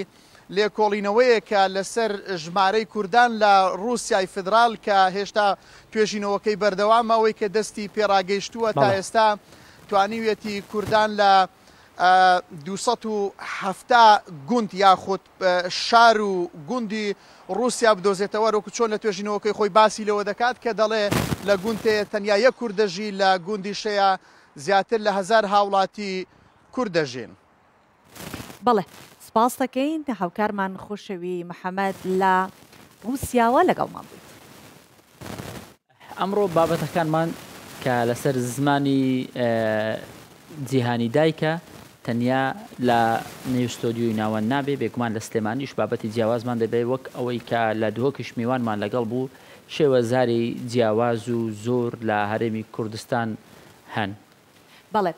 لێکۆڵینەوەیەکە لەسەر ژمارەی کوردان لە ڕووسیای فیدراڵ کە هێشتا توێژینەوەکەی بەردەوامە، ئەوەی کە دەستی پێڕاگەیشتووە تا ئێستا توانیویەتی کوردان لە 270 گوند یاخود شار و گوندی ڕووسیا بدۆزێتەوە، وەکو چۆن لە توێژینەوەکەی خۆی باسی لەوە دەکات کە دەڵێ لە گوندێ تەنیا یەک کورد دەژی، لە گوندی شەیە زیاتر لە 1000 هاوڵاتی کورد دەژین. بەڵێ سپاست دەکەین هاوکارمان خۆشەوی محەمەد لە ڕووسیاوە لەگەڵمان بوویت. ئەمڕۆ بابەتەکانمان کە لەسەر زمانی جیهانی دایکە تەنیا لە نێو ستۆدیۆی ناوەند نابێ، بێگومان لە سلێمانیش بابەتی جیاوازمان دەبێ، وەک ئەوەی کە لە دهۆکیش میوانمان لەگەڵ بوو، شێوەزاری جیاواز و زۆر لە هەرێمی کوردستان هەن. بەڵێ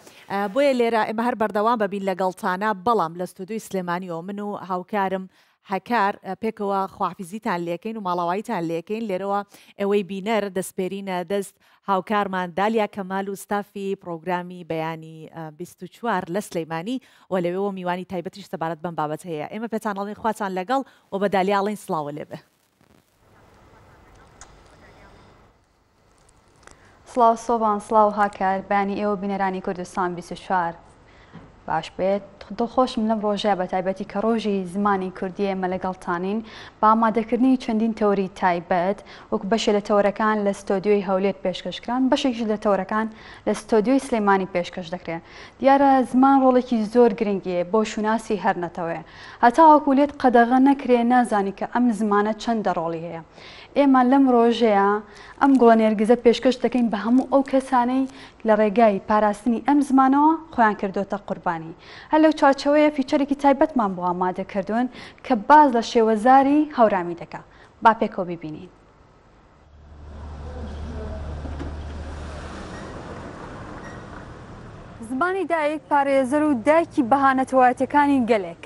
بۆیە لێرە ئێمە هەر بەردەوام بەبین لەگەڵتانا، بەڵام لە ستۆدیۆی سلێمانیەوە من و هاوکارم هەکار پێکەوە خواحافیزیتان لێکەین و ماڵاواییتان لێکەین، لێرەوە ئێوەی بینەر دەسپێرینە دەست هاوکارمان دالیا کەمال و ستافی پڕۆگرامی بەیانی 24 لە سلەیمانی و لەوێوە میوانی تایبەتیش سەبارەت بەم بابەتە هەیە. ئێمە پێتان ئەڵێین خواتان لەگەڵ و بە دالیا ئەڵێین سڵاوە لێبێ. سڵاو سۆڤان سڵاو هاکار بەیانی ئێوە بینەرانی کوردستان 24 باش بێت. دڵخۆشم لەم ڕۆژە بە تایبەتی کە ڕۆژی زمانی کوردیە ئێمە لەگەڵتانین بە ئامادەکردنی چەندین تەوەری تایبەت وەکو بەشێ لە تەوەرەکان لە ستۆدیۆی هەولێر پێشکەش کران بەشێکیش لە تەوەرەکان لە ستۆدیۆی سلێمانی پێشکەش دەکرێن دیارە زمان ڕۆڵێکی زۆر گرنگی هەیە بۆ شوناسی هەر نەتەوەیە هەتاوەکو لێت قەدەغە نەکرێ نازانی کە ئەم زمانە چەندە ڕۆڵی هەیە ئێمە لەم ڕۆژەیە ئەم گوڵە نێرگزە پێشکەش دەکەین بە هەموو ئەو کەسانەی لە ڕێگای پاراستنی ئەم زمانەوە خۆیان کردۆتە قوربانی. هەر لەو چوارچێوەیە feature ێکی تایبەتمان بۆ ئامادە کردوون کە باس لە شێوەزاری هەورامی دەکا. با پێکەوە بیبینین. زمانی دایک پارێزەر و دایکی بەها نەتەوایەتیەکانی گەلێک.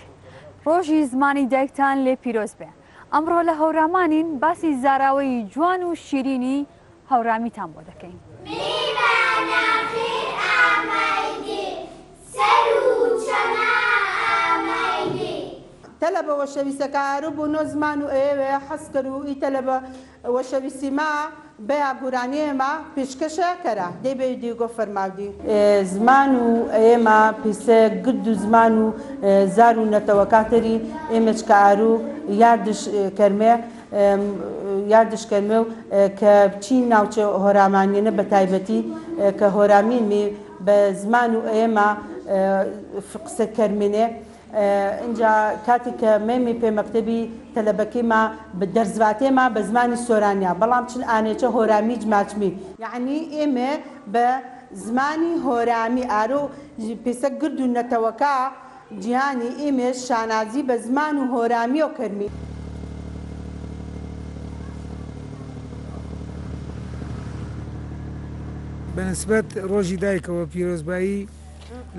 ڕۆژی زمانی دایکتان لێ پیرۆز بێ. ئەمڕۆ لە هەورامانین باسی زاراوەی جوان و شیرینی هەورامیتان بۆ دەکەین. تەلەبە وەشەویسەکە ئارو بوو نۆ زمان و ئەیەوێ حەز کەر و ئی تەلەبە وەشەویسی ما بەیا گورانیێ ما پیشکەشە کەرا دەی بەی دیگۆ فەرماودی. زمان و ئەیەما پیسە گرد و زمان و زار و نەتەوەکاتری ئێمەچ کە ئارو یاردش کەرمێ یاردش کەرمێ و کە چین ناوچە هۆرامانیەنە بە تایبەتی کە هۆرامین می بە زمان و ئەیەما قسە کەرمێنێ ئینجا کاتی کە مێمی پێ مەکتەبی تەلەبەکەی ما دەرزڤاتێ ما بە زمانی سۆرانیا بەڵام چن ئانێچە هۆرامیج ماچمی. یەعنی ئێمێ بە زمانی هۆرامی ئارۆ پێسە گرد و نەتەوەکا جیهانی ئیمێش شانازی بە زمان و هۆرامیۆ کەرمی. بە نسبەت ڕۆژی دایکەوە پیرۆزبایی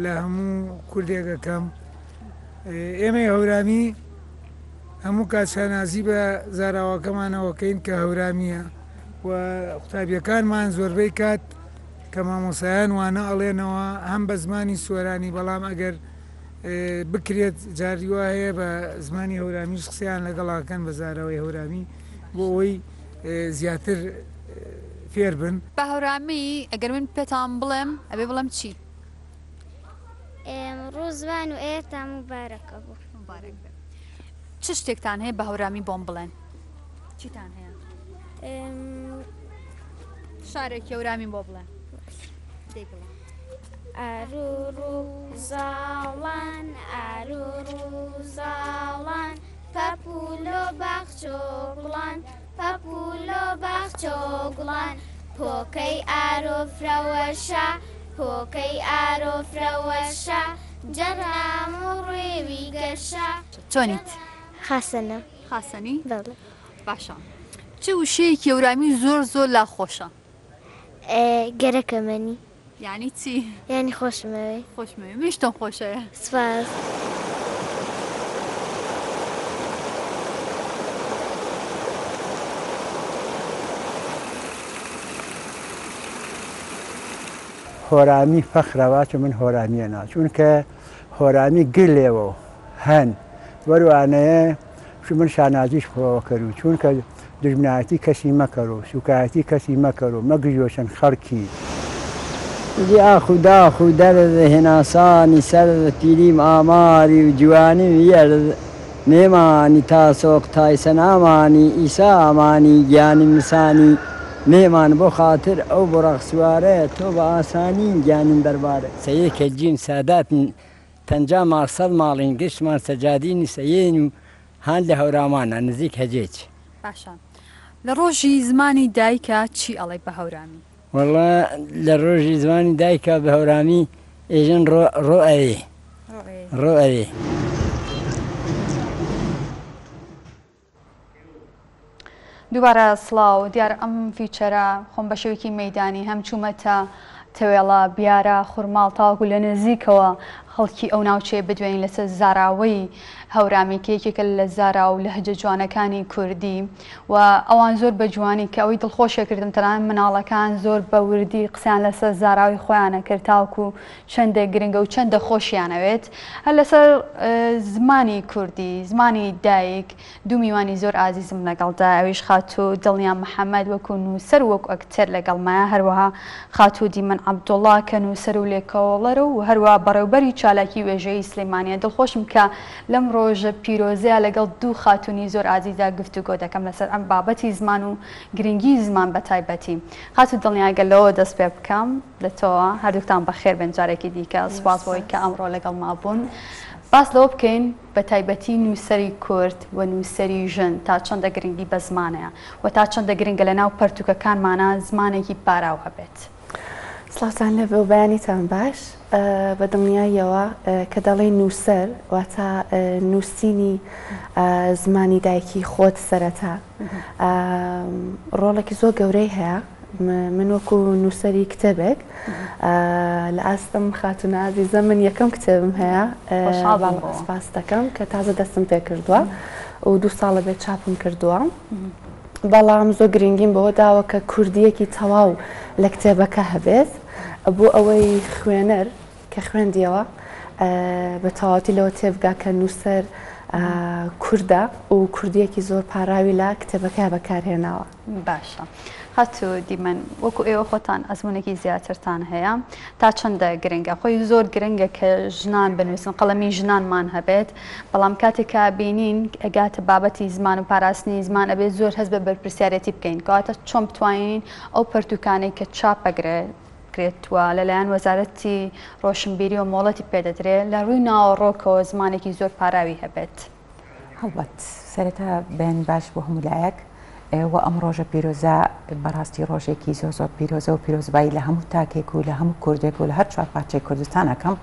لە هەموو کوردێک ئەکەم. ئێمەی هەورامی هەموو کات شانازی بە زاراوەکەمانەوە کەین کە هەورامییە و قوتابیەکانمان زۆربەی کات کە مامۆسایان وانە ئەڵێنەوە هەم بە زمانی سۆرانی بەڵام ئەگەر بکرێت جاری وا هەیە بە زمانی هەورامیش قسەیان لەگەڵاکەن بە زاراوەی هەورامی بۆ ئەوەی زیاتر فێر بن. بە هەورامی ئەگەر من پێتان بڵێم ئەبێ بڵێم چی؟ ئێمڕوو زمان و ئێرتان موبارەکە بوو. موبارەک بێ. چ شتێکتان هەیە بە هەورامی بۆم بڵێن؟ چیتان هەیە؟ شارێکی هەورامی بۆ بڵێ. دەی بڵێ. ئاروڕوو زاڵان ئاروڕوو زاڵان پەپوولۆ باخچۆ گوڵان پەپوولۆ باخچۆ گوڵان پۆکەی ئارۆ فرەوەشە پۆکەی ئارۆ فرەوەشە جەرام و ڕێوی گەشە. چۆنیت؟ خاسەنە. خاسەنی؟ بەڵێ. باشە چ وشەیەکی هەورامی زۆر زۆر لا خۆشە؟ گەرەکە مەنی. یانی چی؟ یانی خۆشمەوێی. خۆشمەوێی منیش تۆم خۆشەوێ. سپاس. هۆرامی فەخرە واچ من هۆرامیە نا چونکە هۆرامی گلێوە هەن وەروانەیە چون من شانازیش خۆوە کەرو چونکە دوژمنایەتی کەسی مەکەرو سوکایەتی کەسی مەکەرو مەگژۆ چەند خەڵکی. دی ئاخ و داخ و دەرد هناسانی سەرد پیریم ئاماری و جوانیم ویەرد نێمانی تا سۆق تایسە نامانی ئیسا ئامانی گیانیم مسانی نێمان بۆ خاتر ئەو بوڕاق سوارە تۆ بە ئاسانی گیانیم بەربارە. سەیێ کەجین ساداتن 50 ماڵ سەد ماڵین گشتمان سەجادینی سەیێن و هان لە هەورامانە نزیک هەجێج. باشە لە ڕۆژی زمانی دایکا چی ئەڵێی بە هەورامی؟ وەڵا لە ڕۆژی زمانی دایکا بە هەورامی ئێژن ڕۆ ڕۆ ئەوێ ڕۆ ئەوێ. دووبارە سڵاو، دیارە ئەم feature ە خۆم بە شێوەیەکی مەیدانی هەم چوومەتە تەوێڵە، بیارە، خورماڵ تاوەکو لە نزیکەوە خەڵکی ئەو ناوچەیە بدوێنین لەسەر زاراوەی هەورامی کە یەکێکە لە زارا و لەهجە جوانەکانی کوردی و ئەوان زۆر بە جوانی کە ئەوەی دڵخۆشێ کردم تەنانەت مناڵەکان زۆر بە وردی قسەیان لەسەر زاراوی خۆیانە کرد تاوەکو چەندە گرنگە و چەندە خۆشیانەوێت هەر لەسەر زمانی کوردی زمانی دایک دوو میوانی زۆر ئازیزم لەگەڵدایە ئەویش خاتوو دڵنیا محەمەد وەکو نووسەر و وەکو ئەکتەر لەگەڵمایە هەروەها خاتوو دیمەن عەبدوڵا کە نووسەر و لێکۆڵەرە و هەروەها بەڕێوبەری چالاکی وێژەیی سلێمانیە. دڵخۆشم کە لەم ڕۆژە پیرۆزەیا لەگەڵ دوو خاتوونی زۆر ئازیزا گفتوگۆ دەکەم لەسەر ئەم بابەتی زمان و گرنگی زمان بە تایبەتی. خاتوو دڵنیا گەر لەوەوە دەست پێ بکەم لە تۆوە، هەردووکتان بەخێر بێن جارێکی دیکە، سوپاس بۆ ئەوەی کە ئەمڕۆ لەگەڵما بوون. باس لەوە بکەین بە تایبەتی نووسەری کورد و نووسەری ژن تا چەندە گرنگی بە زمانەیە و تا چەندە گرنگە لە ناو پەرتووکەکانمانا زمانێکی پاراو هەبێت. سڵاوتان لێبێ و بەیانیتان باش. بە دڵنیاییەوە کە دەڵێی نووسەر واتە نووسینی زمانی دایکی خۆت سەرەتا ڕۆڵێکی زۆر گەورەی هەیە. من وەکو نووسەری کتێبێک لە ئاستم خاتونە ئازیزە من یەکەم کتێبم هەیە سپاس دەکەم کە تازە دەستم پێ کردووە و دوو ساڵە بێت چاپم کردووە. بەڵام زۆر گرنگیم بەوە داوە کە کوردییەکی تەواو لە کتێبەکە هەبێت بۆ ئەوەی خوێنەر کە خوێندیەوە بە تەواوەتی لەوە تێبگا کە نووسەر کوردە و کوردییەکی زۆر پاراوی لە کتێبەکەیا بەکارهێناوە. باشە خاتوو دیمەن وەکو ئێوە خۆتان ئەزموونێکی زیاترتان هەیە تا چەندە گرنگە؟ خۆی زۆر گرنگە کە ژنان بنووسن قەڵەمی ژنانمان هەبێت بەڵام کاتێک کە بینین ئەگاتە بابەتی زمان و پاراستنی زمان ئەبێت زۆر هەست بە بەرپرسیارێتی بکەین کەواتە چۆن بتوانین ئەو پەرتوکانەی کە چاپ ئەگرێت و لەلایەن وەزارەتی ڕۆشنبیری و مۆڵەتی پێدەدرێت لە ڕووی ناوەڕۆکەوە زمانێکی زۆر پاراوی هەبێت. هەڵبەت سەرەتا بەیانی باش بۆ هەموو لایەک و ئەم ڕۆژە پیرۆزە بەڕاستی ڕۆژێکی زۆر زۆر پیرۆزە و پیرۆزبایی لە هەموو تاکێک و لە هەموو کوردێک و لە هەر چوار پارچەی کوردستان ئەکەم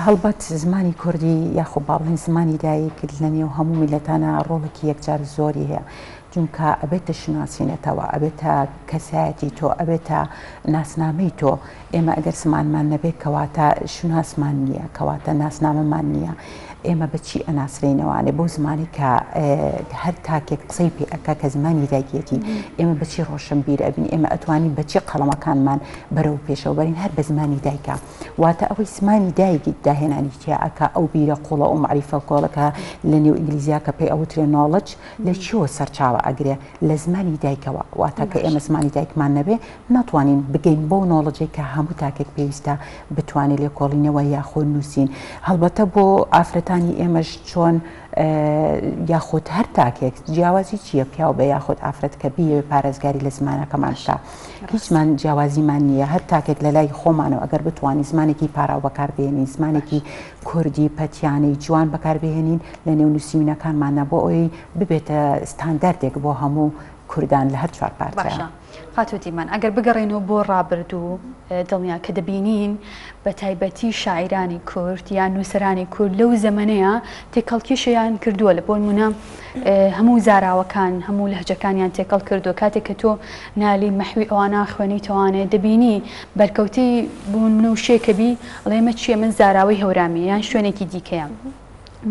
هەڵبەت زمانی کوردی یاخۆ با بڵێین زمانی دایک لە نێو هەموو میلەتانە ڕۆڵێکی یەکجار زۆری هەیە چونکە ئەبێتە شوناسی نەتەوە ئەبێتە کەسایەتی تۆ ئەبێتە ناسنامەی تۆ ئێمە ئەگەر زمانمان نەبێت کەواتە شوناسمان نییە، کەواتە ناسنامەمان نییە، ئێمە بە چی ئەناسرێینەوانێ بەو زمانەی کە هەر تاکێک قسەی پێ ئەکا کە زمانی دایکیەتی، ئێمە بە چی ڕۆشنبیر ئەبین، ئێمە ئەتوانین بە چی قەڵەمەکانمان بەرەو پێشەوە بەرین هەر بە زمانی دایکە. واتە ئەوەی زمانی دایک داهێنانی تیا ئەکا ئەو بیرە قوڵە ئەو مەعریفە کۆڵە کە لە نێو ئینگلیزیا کە پێی ئەوترێ knowledge لە چیەوە سەرچاوە ئەگرێ؟ لە زمانی دایکەوە. واتە کە ئێمە زمانی دایکمان نەبێ ناتوانین بگەین بەو نۆڵجەی کە هەموو تاکێک پێویستە بتوانێت لێکۆڵینەوە یاخۆ نووسین هەڵبەتە بۆ ئافرەتانی ئێمەش چۆن یاخود هەر تاکێک جیاوازی چییە پیاو بە یاخود ئافرەت کە بیەوێ پارێزگاری لە زمانەکەمان بکا هیچمان جیاوازیمان نییە هەر تاکێک لە لای خۆمانەوە ئەگەر بتوانین زمانێکی پاراو بەکاربێنین زمانێکی کوردی پەتیانەی جوان بەکاربهێنین لە نێو نووسینەکانمانە بۆ ئەوەی ببێتە ستانداردێک بۆ هەموو کوردان لە هەر چوار پارچە. باشە خاتوو دیمەن ئەگەر بگەڕێینەوە بۆ ڕابردوو دڵنیا کە دەبینین بە تایبەتی شاعیرانی کورد یان نووسەرانی کورد لەو زەمەنەیە تێکەڵکێشیان کردووە لە بۆ نمونە هەموو زاراوەکان هەموو لەهجەکانیان تێکەڵ کردووە کاتێک کە تۆ نالی مەحوی ئەوانە خوێنیتەوانێ دەبینی بەرکەوتەی بۆ نمونە وشەیەکە بی ئەڵێ ئەمە چییە من زاراوەی هەورامیە یان شوێنێکی دیکەیە.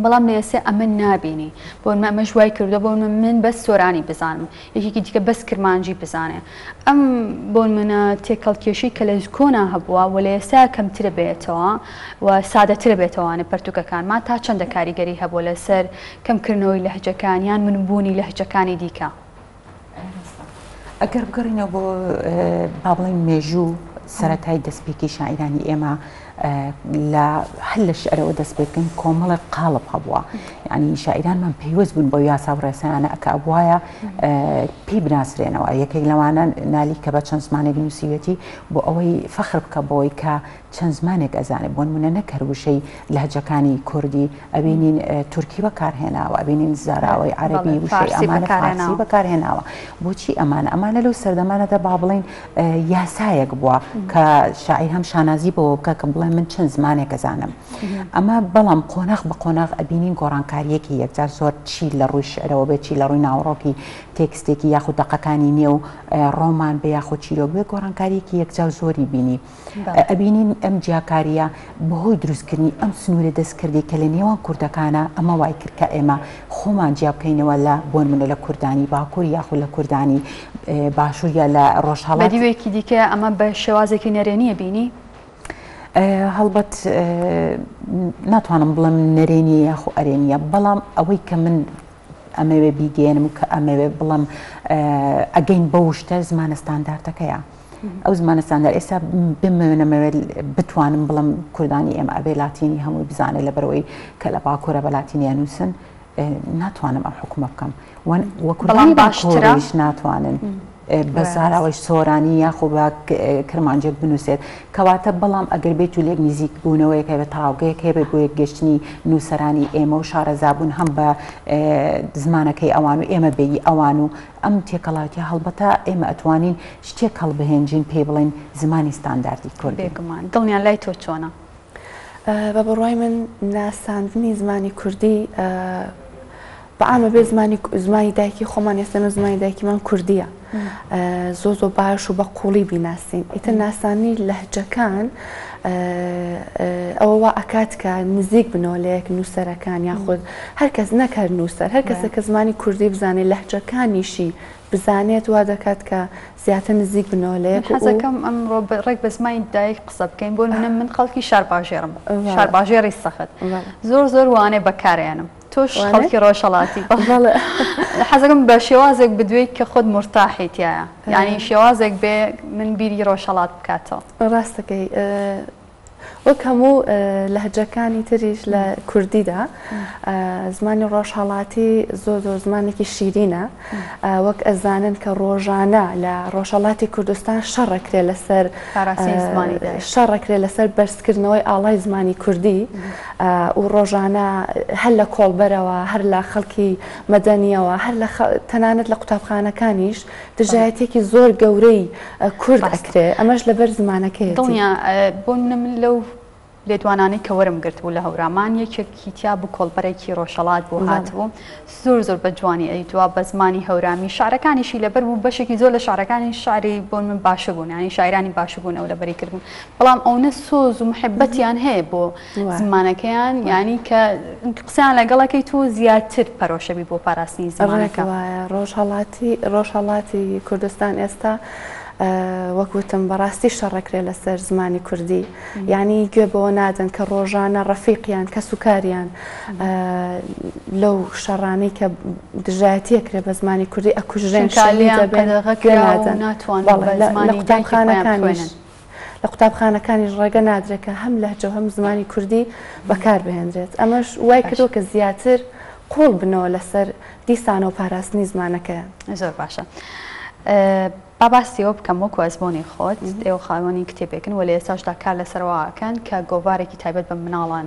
بەڵام لە ئێستا ئەمە نابینی بۆ نمونە ئەمەش وای کردووە بۆ نمونە من بەس سۆرانی بزانم یەکێکی دیکە بەس کرمانجی بزانێ ئەم بۆ نمونە تێکەڵکێشی کە لە کۆنا هەبووە و لە ئێستا کەمترە بێتەوە و سادەترە بێتەوانێ پەرتوکەکانمان تا چەندە کاریگەری هەبووە لەسەر کەمکردنەوەی لەهجەکان یان منبوونی لەهجەکانی دیکە؟ ئەگەر بگەڕینەوە بۆ با بڵێین مێژوو سەرەتای دەستپێکی شاعیرانی ئێمە لە هەر لە شعرەوە دەست پێ بکەین کۆمەڵێک قاڵب هەبووە یعنی شاعیرانمان پەیوەست بوون بۆ یاسا و ڕێسایانە ئەکە ئەبوایە پێی بناسرێنەوە یەکێک لەوانە نالی کە بە چەند زمانێک نووسیوێتی بۆ ئەوەی فەخر بکە بۆی کە چەند زمانێک ئەزانێ بۆ نمونە نەک هەر وشەی لەهجەکانی کوردی ئەبینین تورکی بەکارهێناوە ئەبینین زاراوەی عەرەبی وشەی ئەمانە فارسی بەکارهێناوە بۆچی ئەمانە ئەمانە لەو سەردەمانەدا با بڵێین یاسایەک بووە کە شاعیر هەم شانازی بەوە بکە کە بڵێ من چەند زمانێک ئەزانم ئەمە بەڵام قۆناغ بە قۆناغ ئەبینین گۆڕانکاریەکی یەکجار زۆر چی لە ڕووی شعرەوە بێت چی لە ڕووی ناوەڕۆکی تێکستێکی یاخود دەقەکانی نێو ڕۆمان بێ یاخود چیرۆک بێ گۆڕانکاریەکی یەکجار زۆری بینی ئەبینین ئەم جیاکارییە بەهۆی دروستکردنی ئەم سنوورە دەستکردەی کە لە نێوان کوردەکانە، ئەمە وای کرد کە ئێمە خۆمان جیا بکەینەوە لە بۆنمونە لە کوردانی باکوور یاخود لە کوردانی باشوور یا لە ڕۆژهەڵات. بە دیوێکی دیکە ئەمە بە شێوازێکی نەرێنییە بینی؟ هەڵبەت ناتوانم بڵێم نەرێنییە یاخۆ ئەرێنییە، بەڵام ئەوەی کە من ئەمەوێ بیگەیەنم و کە ئەمەوێ بڵێم ئەگەین بەو شتە زمانە ستاندارتەکەیە. ئەو زمانە ستاندار ئێستا بمەوێ نەمەوێت بتوانم بڵم کوردانی ئێمە ئەبێ لاتینی هەمووی بزانێت لەبەرەوەی کە لە باکوورە بە لاتینی ئەنووسن ناتوانم ئەم حکومە بکەم وە کوردانی باشتریش ناتوانن بە زاراوەی سۆرانی یاخۆ بە کرمانجێک بنووسێت کەواتە بەڵام ئەگەر بێت و لێک نزیک بوونەوەیەک هەبێت تاوگەیەک هەبێت بۆ یەکگەشتنی نووسەرانی ئێمە و شارەزابوون هەم بە زمانەکەی ئەوان و ئێمە بێی ئەوان و ئەم تێکەڵاویە هەڵبەتە ئێمە ئەتوانین شتێک هەڵبهێنجین پێی بڵێین زمانی ستانداردی کوردی. بێگومان. دڵنیا لای تۆ چۆنە؟ بە بڕوای من ناساندنی زمانی کوردی بە عامە بێ زمانی زمانی دایکی خۆمان ئێستا ئێمە زمانی دایکیمان کوردیە زۆ زۆ باش و بە قوڵی بیناسین ئیتر ناسانی لەهجەکان ئەوە وا ئەکات کە نزیک بنەوە لە یەک نووسەرەکان یاخود هەر کەس نەک هەر نووسەر هەر کەسێک کە زمانی کوردی بزانێت لەهجەکانیشی بزانێت وا دەکات کە زیاتر نزیک بنەوە لە من یەک و حەزەکەم ئەمڕۆ ڕێک بە زمانی دایک قسە بکەین بۆ نمونە من خەڵکی شارباژێڕم شارباژێڕی سەخت زۆر زۆر وانەی بەکارێنم تۆش خەڵکی ڕۆژهەڵاتی بەڵێ حەزەکەم بە شێوازێک بدوێی کە خۆت مورتاحی تیایە یانی شێوازێک بێ من بیری ڕۆژهەڵات بکاتەوە. ڕاستەکەی وەک هەموو لەهجەکانی تریش لە کوردیدا زمانی ڕۆژهەڵاتی زۆر زۆر زمانێکی شیرینە وەک ئەزانن کە ڕۆژانە لە ڕۆژهەڵاتی کوردستان شەڕەکرێ لەسەر شەڕەکرێ لەسەر بەرزکردنەوەی ئاڵای زمانی کوردی و ڕۆژانە هەر لە کۆڵبەرەوە هەر لە خەڵکی مەدەنیەوە هەر لە تەنانەت لە قوتابخانەکانیش دژایەتیەکی زۆر گەورەی کورد ئەکرێ ئەمەش لەبەر زمانەکەیەتی. دڵنیا بۆ نمونە من لەو لێدوانانەی کە وەرم گرتبوو لە هەورامان یەکێکی تیا بوو کۆڵبەرێکی ڕۆژهەڵات بوو هاتبوو زۆر زۆر بە جوانی ئەیدوا بە زمانی هەورامی شعرەکانیشی لەبەر بوو بەشێکی زۆر لە شعرەکانی شعری بۆ من باشە بوون یانی شاعرانی باشە بوون ئەو لەبەری کردبوون بەڵام ئەونە سۆز و محبەتیان هەیە بۆ زمانەکەیان یانی کە قسەیان لەگەڵەکەی تۆ زیاتر پەرۆشەبی بۆ پاراستنی زمانەکە. وایە ڕۆژهەڵاتی ڕۆژهەڵاتی کوردستان ئێستا وەک وتم بەڕاستی شەڕەکرێ لەسەر زمانی کوردی یعنی گوێ بەوە نادەن کە ڕۆژانە ڕەفیقیان کەس و کاریان لەو شەڕانەی کە دژایەتیەکرێ بە زمانی کوردی ئەکوژرێن شەهید دەبن گوێ نادەن لە قوتابخانەکانیش لە قوتابخانەکانیش ڕێگە نادرێت کە هەم لەهجە و هەم زمانی کوردی بەکار بهێنرێت، ئەمەش وای کردووە کە زیاتر قووڵ بنەوە لەسەر دیسانەوە پاراستنی زمانەکەیان. زۆر باشە. با باسی ئەوە بکەم وەکو ئەزموونی خۆت، ئێوە خاوەنی کتێبێکن و لە ئێستاشدا کار لەسەر ئەوە ئەکەن کە گۆڤارێکی تایبەت بە مناڵان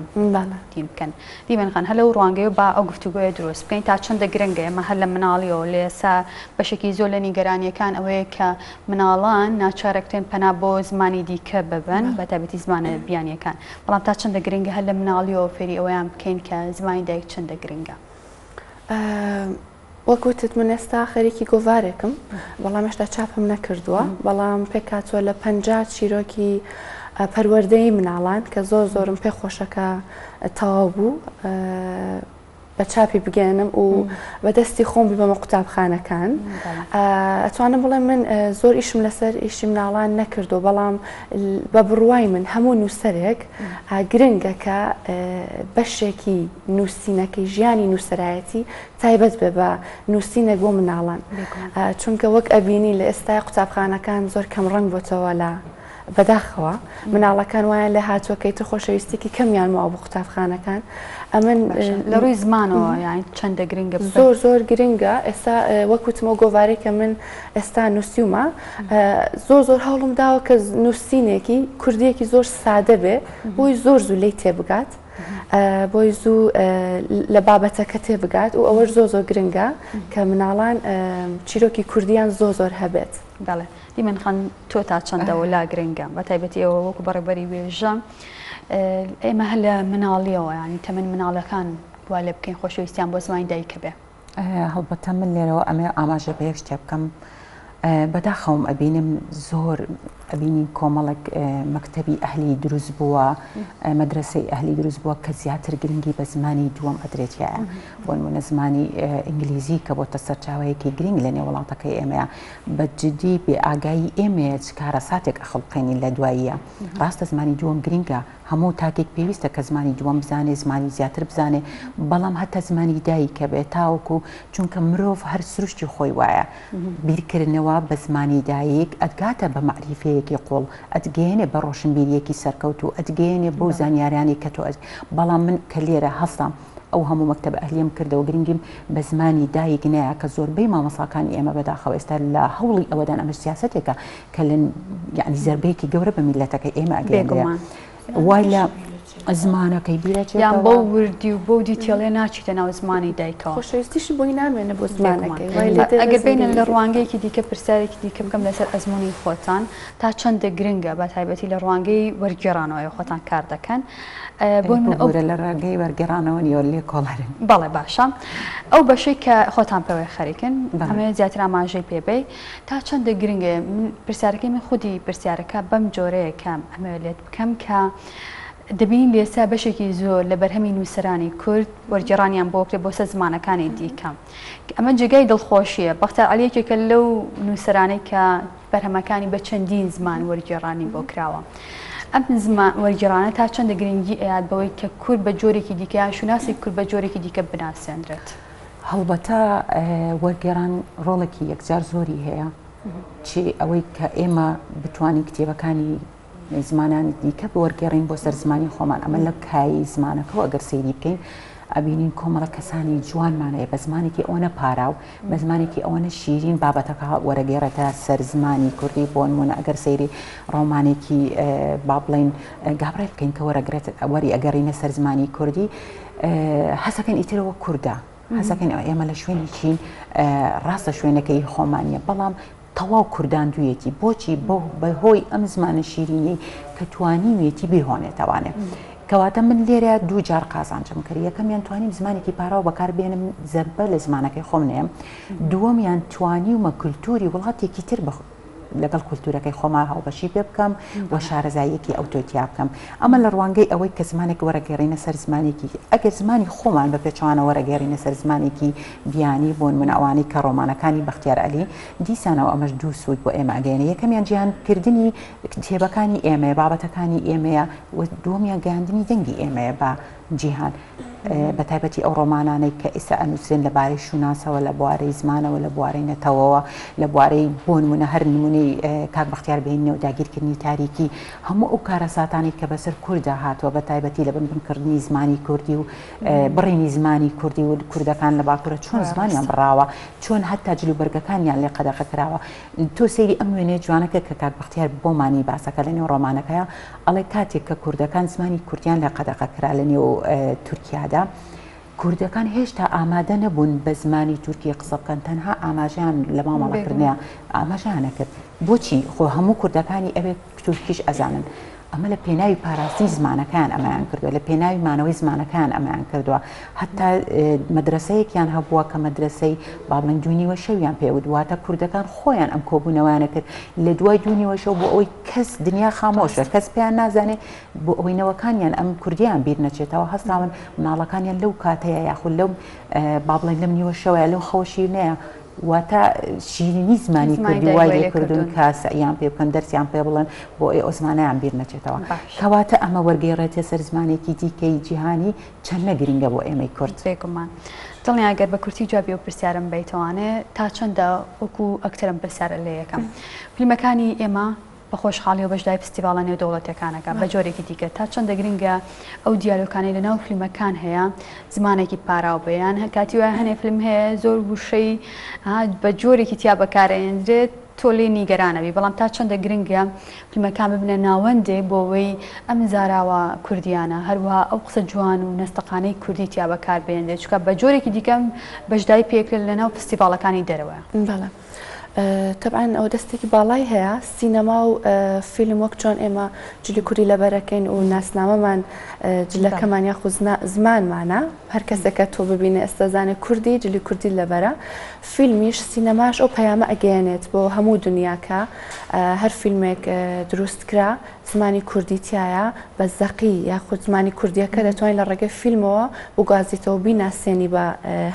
دین بکەن. دیمەن خان، هەر لەو ڕوانگەیەوە با ئەو گفتوگۆیە دروست بکەین تا چەندە گرنگە ئێمە هەر لە مناڵیەوە لە ئێستا بەشێکی زۆر لە نیگەرانییەکان ئەوەیە کە مناڵان ناچارەکرێن پەنا بۆ زمانی دیکە ببەن بە تایبەتی زمانە بیانییەکان بەڵام تا چەندە گرنگە هەر لە مناڵیەوە فێری ئەوەیان بکەین کە زمانی دایک چەندە گرنگە؟ وەک وتت من ئێستا خەریکی گۆڤارێکم بەڵام هێشتا چاپم نەکردووە بەڵام پێکهاتووە لە 50 چیرۆکی پەروەردەی مناڵان کە زۆر زۆرم پێ خۆشە کە تەواو بوو بە چاپی بگەێنم و بە دەستی خۆم ببەمە قوتابخانەکان ئەتوانم بڵێم من زۆر ئیشم لەسەر ئیشی مناڵان نەکردو بەڵام بە بڕوای من هەموو نووسەرێک گرنگە کە بەشێکی نووسینەکەی ژیانی نووسەرایەتی تایبەت بێ بە نووسینێک بۆ مناڵان چونکە وەک ئەبینی لە ئێستای قوتابخانەکان زۆر کەم ڕەنگ بۆتەوە لە بەداخەوە مناڵەکان وایان لێ هاتووە کە ئیتر خۆشەویستیکی کەمیان ماوە بۆ قوتابخانەکان ئەمن لە ڕووی زمانەوە یان چەندە گرنگە زۆر زۆر گرنگە ئێستا وەک وتمەوە گۆڤارێک کە من ئێستا نووسیومە زۆر زۆر هەوڵم داوە کە نووسینێکی کوردیەکی زۆر سادە بێ بۆی زۆر زوو لێی تێبگات بۆی زوو لە بابەتەکە تێبگات و ئەوەش زۆر زۆر گرنگە کە مناڵان چیرۆکی کوردیان زۆر زۆر هەبێت. بەڵێ دیمەن خان تۆ تا چەندەوە لا گرنگە بە تایبەتی ئێوە وەکو بەڕێوبەری وێژە ئێمە هەر لە مناڵیەوە ینی تەمەن مناڵەکان وا لێ بکەین خۆشەویستیان بۆ زمانی دایکە بێ. هەڵبەتە من لێرەوە ئەمەوێ ئاماژە بە یەک شتێ بکەم بەداخەوەم ئەبینم زۆر. ئەبینین کۆمەڵێک مەکتەبی ئەهلی دروست بووە، مەدرەسەی ئەهلی دروست بووە کە زیاتر گرنگی بە زمانی دووەم ئەدرێت تیایا. بۆ نموونە زمانی ئینگلیزی کە بۆتە سەرچاوەیەکی گرنگ لە نێو وڵاتەکەی ئێمەیە، بە جدی بێ ئاگایی ئێمەیە چ کارەساتێک ئەخوڵقێنین لە دواییە. ڕاستە زمانی دووەم گرنگە، هەموو تاکێک پێویستە کە زمانی دووەم بزانێ، زمانی زیاتر بزانێ، بەڵام هەتا زمانی دایکە بێ تاوەکو چونکە مرۆڤ هەر سروشتی خۆی وایە بیرکردنەوە بە زمانی دایک ئەتگاتە بە مەعریفەیەکی قوڵ، ئەتگەیەنێ بە ڕۆشنبیرییەکی سەرکەوتوو، ئەتگەیەنێ بەو زانیارانەی کە تۆ بەڵام من کە لێرە هەستام ئەو هەموو مەکتەبە ئەهلیەم کردەوە گرنگیم بە زمانی دایک نەیا کە زۆربەی مامۆساکانی ئێمە بەداخەوە ئێستا لە هەوڵی ئەوەدان ئەمەش سیاسەتێکە کە لە یعنی زەربەیەکی گەورە بە میللەتەکەی ئێمە ئەگەیەنرێ وای لە زمانەکەی بیرەچێتەوە. یان بەو وردی و بەو detail ێ ناچیتە ناو زمانی دایکەوە. خۆشەویستیشی بۆی نامێنێ بۆ زمانەکەی. وای لێ دێ ئەگەر بێینە لە ڕوانگەیەکی دیکە پرسیارێکی دیکە بکەم لەسەر ئەزموونی خۆتان تا چەندە گرنگە بە تایبەتی لە ڕوانگەی وەرگێڕانەوە ئێوە خۆتان کار دەکەن بۆ من ئەو ببورە لە ڕێگەی وەرگێڕانەوە نییە لێکۆڵەرن. بەڵێ باشە ئەو بەشەی کە خۆتان پێوەی خەریکن ئەمەوێت زیاتر ئاماژەی پێ بەی تا چەندە گرنگە من پرسیارەکەی من خودی پرسیارەکە بەم جۆرەیە کە ئەمەوێت لێت بکەم کە دەبینین لێستا بەشێکی زۆر لە بەرهەمی نووسەرانی کورد وەرگێڕانیان بۆ کرێ بۆ سەر زمانەکانی دیکە ئەمە جێگای دڵخۆشیە بەختیار عەلی یەکێکە لەو نووسەرانەی کە بەرهەمەکانی بە چەندین زمان وەرگێڕانی بۆ کراوە ئەم زمان وەرگێڕانە تا چەندە گرنگی ئەیات بەوەی کە کورد بە جۆرێکی دیکە یان شوناسی کورد بە جۆرێکی دیکە بناسێنرێت؟ هەڵبەتە وەرگێڕان ڕۆڵێکی یەکجار زۆری هەیە، چی ئەوەی کە ئێمە بتوانین کتێبەکانی زمانانی دیکە بوەرگێڕین بۆ سەر زمانی خۆمان، ئەمە لە کایەی زمانەکەوە ئەگەر سەیری بکەین ئەبینین کۆمەڵە کەسانی جوانمان هەیە بە زمانێکی ئەوەنە پاراو بە زمانێکی ئەوەنە شیرین بابەتەکە وەرەگێڕێتە سەر زمانی کوردی بۆ نمونە ئەگەر سەیری ڕۆمانێکی با بڵێین گابرێل بکەین کە وەرەگرێت وەری ئەگەڕینە سەر زمانی کوردی هەسەکەن ئیترەوە کوردە هەسەکەن ئێمە لە شوێنێکین ڕاستە شوێنەکەی خۆمان نیە بەڵام تەواو کورداندویەتی بۆچی بۆ بەهۆی ئەم زمانە شیرینەی کە توانیویەتی بیهۆنێتەوانێ کەواتە من لێرە دوو جار قازانجم کرد یەکەمیان توانیم زمانێکی پاراو بەکار بێنم زەربە لە زمانەکەی خۆم نێم دووەمیان توانیومە کولتوری وڵاتێکی تر لەگەڵ کولتوورەکەی خۆما هاوبەشی پێ بکەم و شارەزاییەکی ئەوتۆی تیا بکەم. ئەمە لە ڕوانگەی ئەوەی کە زمانێک وەرەگێڕینە سەر زمانێکی، ئەگەر زمانی خۆمان بە پێچەوانە وەرەگێڕینە سەر زمانێکی بیانی، بۆ نموونە ئەوانەی کە ڕۆمانەکانی بەختیار عەلی، دیسانەوە ئەمەش دوو سوود بۆ ئێمە ئەگەیەنێ، یەکەمیان جیهانکردنی کتێبەکانی ئێمەیە، بابەتەکانی ئێمەیە و دووەمیان گەیاندنی دەنگی ئێمەیە بە جیهان. بە تایبەتی ئەو ڕۆمانانەی کە ئیستا ئەنووسرێن لە بارەی شوناسەوە، لە بوارەی زمانەوە، لە بوارەی نەتەوەوە، لە بوارەی بۆ نموونە هەر نموونەی کاک بەختیار بێنینەوە داگیرکردنی تاریکی، هەموو ئەو کارەساتانەی کە بەسەر کوردا هاتووە بە تایبەتی لە بن بنکردنی زمانی کوردی و بڕینی زمانی کوردی و کوردەکان لە باکوورە چۆن زمانیان بڕاوە، چۆن هەتا جلوبەرگەکانیان لێ قەدەغە کراوە. تۆ سەیری ئەم وێنەیە جوانەکە کە کاک بەختیار بۆمانی باسەکە لە نێو ڕۆمانەکەیا ئەڵێ کاتێک کە کوردەکان زمانی کوردیان لێ قەدەغە کرا لە نێو تورکیادا کوردەکان هێشتا ئامادە نەبوون بە زمانی تورکی قسە بکەن تەنها ئاماژەیان لە مامەڵەکردنیا ئاماژەیان نەکرد بۆچی خۆ هەموو کوردەکانی ئەوێ تورکیش ئەزانن ئەمە لە پێناوی پاراستنی زمانەکەیان ئەمەیان کردووە، لە پێناوی مانەوەی زمانەکەیان ئەمەیان کردووە. هەتا مەدرەسەیەکیان هەبووە کە مەدرەسەی با بڵێین دوو نیوە شەویان پێ وت، واتە کوردەکان خۆیان ئەم کۆبوونەوەیانە کرد لە دوای دوو نیوە شەو بۆ ئەوەی کەس دنیا خامۆشە کەس پێیان نازانێ بۆ ئەوەی نەوەکانیان ئەم کوردیان بیر نەچێتەوە هەستاون مناڵەکانیان لەو کاتەیە یاخود لەو با بڵێین لەم نیوە شەوەیە لەو خەوە شیرنەیە واتە شیرینی زمانی کوردی وای لێ کردوون کە سەعیان پێ بکەن دەرسیان پێ بڵێن بۆ ئەوەی ئەو زمانەیان بیر نەچێتەوە. کەواتە ئەمە وەرگێڕێتە سەر زمانێکی دیکەی جیهانی چەندە گرنگە بۆ ئێمەی کورد. بێگومان. دڵنیا گەر بە کورتی جوابی ئەو پرسیارەم بەیتەوانێ تا چەندە وەکو ئەکتەرم پرسیارە لێ یەکەم فیلمەکانی ئێمە بە خۆشحاڵیەوە بەشداری فستیڤاڵە نێودەوڵەتیەکان ئەکا بە جۆرێکی دیکە تا چەندە گرنگە ئەو دیالۆکانەی لە ناو فیلمەکان هەیە زمانێکی پاراو بێ یان کاتی وایە هەنێ فیلم هەیە زۆر وشەی بە جۆرێکی تیا بەکارئێنرێت تۆ لێ نیگەرانەبی بەڵام تا چەندە گرنگە فیلمەکان ببنە ناوەندێ بۆ ئەوەی ئەم زاراوە کوردیانە هەروەها ئەو قسە جوان و نەستەقانەی کوردی تیا بەکاربێنرێت چونکە بە جۆرێکی دیکە بەشداری پێکرێت لە ناو فستیڤاڵەکانی دەرەوە. بەڵێ. تەبعەن ئەوە دەستێکی باڵای هەیە، سینەما و فیلم وەک چۆن ئێمە جلی کوردی لەبەرەکەین و ناسنامەمان جلەکەمان یاخود زمانمانە، هەر کەسێک کە تۆ ببینێ ئێستا زانێ کوردی جلی کوردی لەبەرە، فیلمیش سینەماش ئەو پەیامە ئەگەیەنێت بۆ هەموو دنیا کە هەر فیلمێک دروست کرا زمانی کوردی تیایە بە زەقی یاخود زمانی کوردیەکە دەتوانین لە ڕێگەی فیلمەوە بگوازیتەوە بیناسێنی بە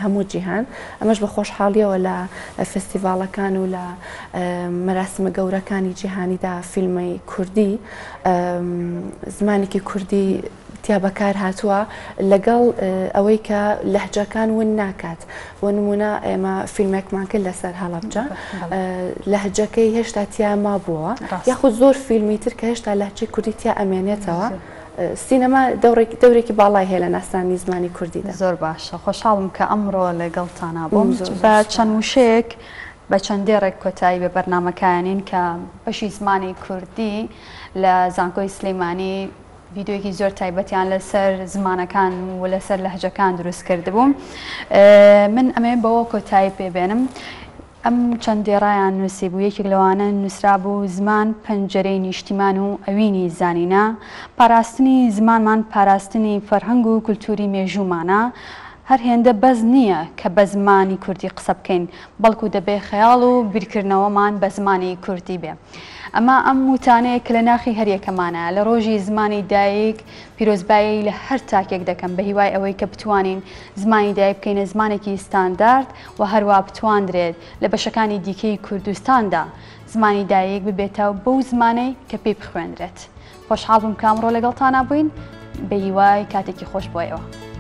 هەموو جیهان ئەمەش بە خۆشحاڵیەوە لە فێستیڤاڵەکان و لە مەراسمە گەورەکانی جیهانیدا فیلمی کوردی زمانێکی کوردی تیا بەکار هاتووە لەگەڵ ئەوەی کە لەهجەکان ون ناکات بۆ نمونە ئێمە فیلمێکمان کرد لەسەر هەڵەبجە لەهجەکەی هێشتا تیا مابووە یاخود زۆر فیلمی تر کە هێشتا لەهجەی کوردی تیا ئەمێنێتەوە سینەما دەورێکی باڵای هەیە لە ناساندنی زمانی کوردیدا. زۆر باشە خۆشحاڵم کە ئەمڕۆ لەگەڵتانا بووم بە چەند وشەیەک بە چەند دێڕێک کۆتایی بە بەرنامەکەیانین کە بەشی زمانی کوردی لە زانکۆی سلیمانی ڤیدیۆیەکی زۆر تایبەتیان لەسەر زمانەکان و لەسەر لەهجەکان دروست کردبوو من ئەمەوێ بەوە کۆتایی پێ بێنم ئەم چەند دێڕایان نووسی بوو یەکێک لەوانە نووسرابوو زمان پەنجەرەی نیشتیمان و ئەوینی زانینە پاراستنی زمانمان پاراستنی فەرهەنگ و کولتوری مێژوومانە هەر هێندە بەس نییە کە بە زمانی کوردی قسە بکەین بەڵکو دەبێ خەیاڵ و بیرکردنەوەمان بە زمانی کوردی بێ. ئەمە ئەم وتانەیە کە لە ناخی هەریەکەمانایە. لە ڕۆژی زمانی دایک پیرۆزبایی لە هەر تاکێک دەکەم بە هیوای ئەوەی کە بتوانین زمانی دایک بکەینە زمانێکی ستاندارد و هەروا بتواندرێت لە بەشەکانی دیکەی کوردستاندا زمانی دایک ببێتە بەو زمانەی کە پێی بخوێنرێت. خۆشحاڵ بووم کە ئەمڕۆ لەگەڵتانا بووین. بە هیوای کاتێکی خۆش بۆ ئێوە.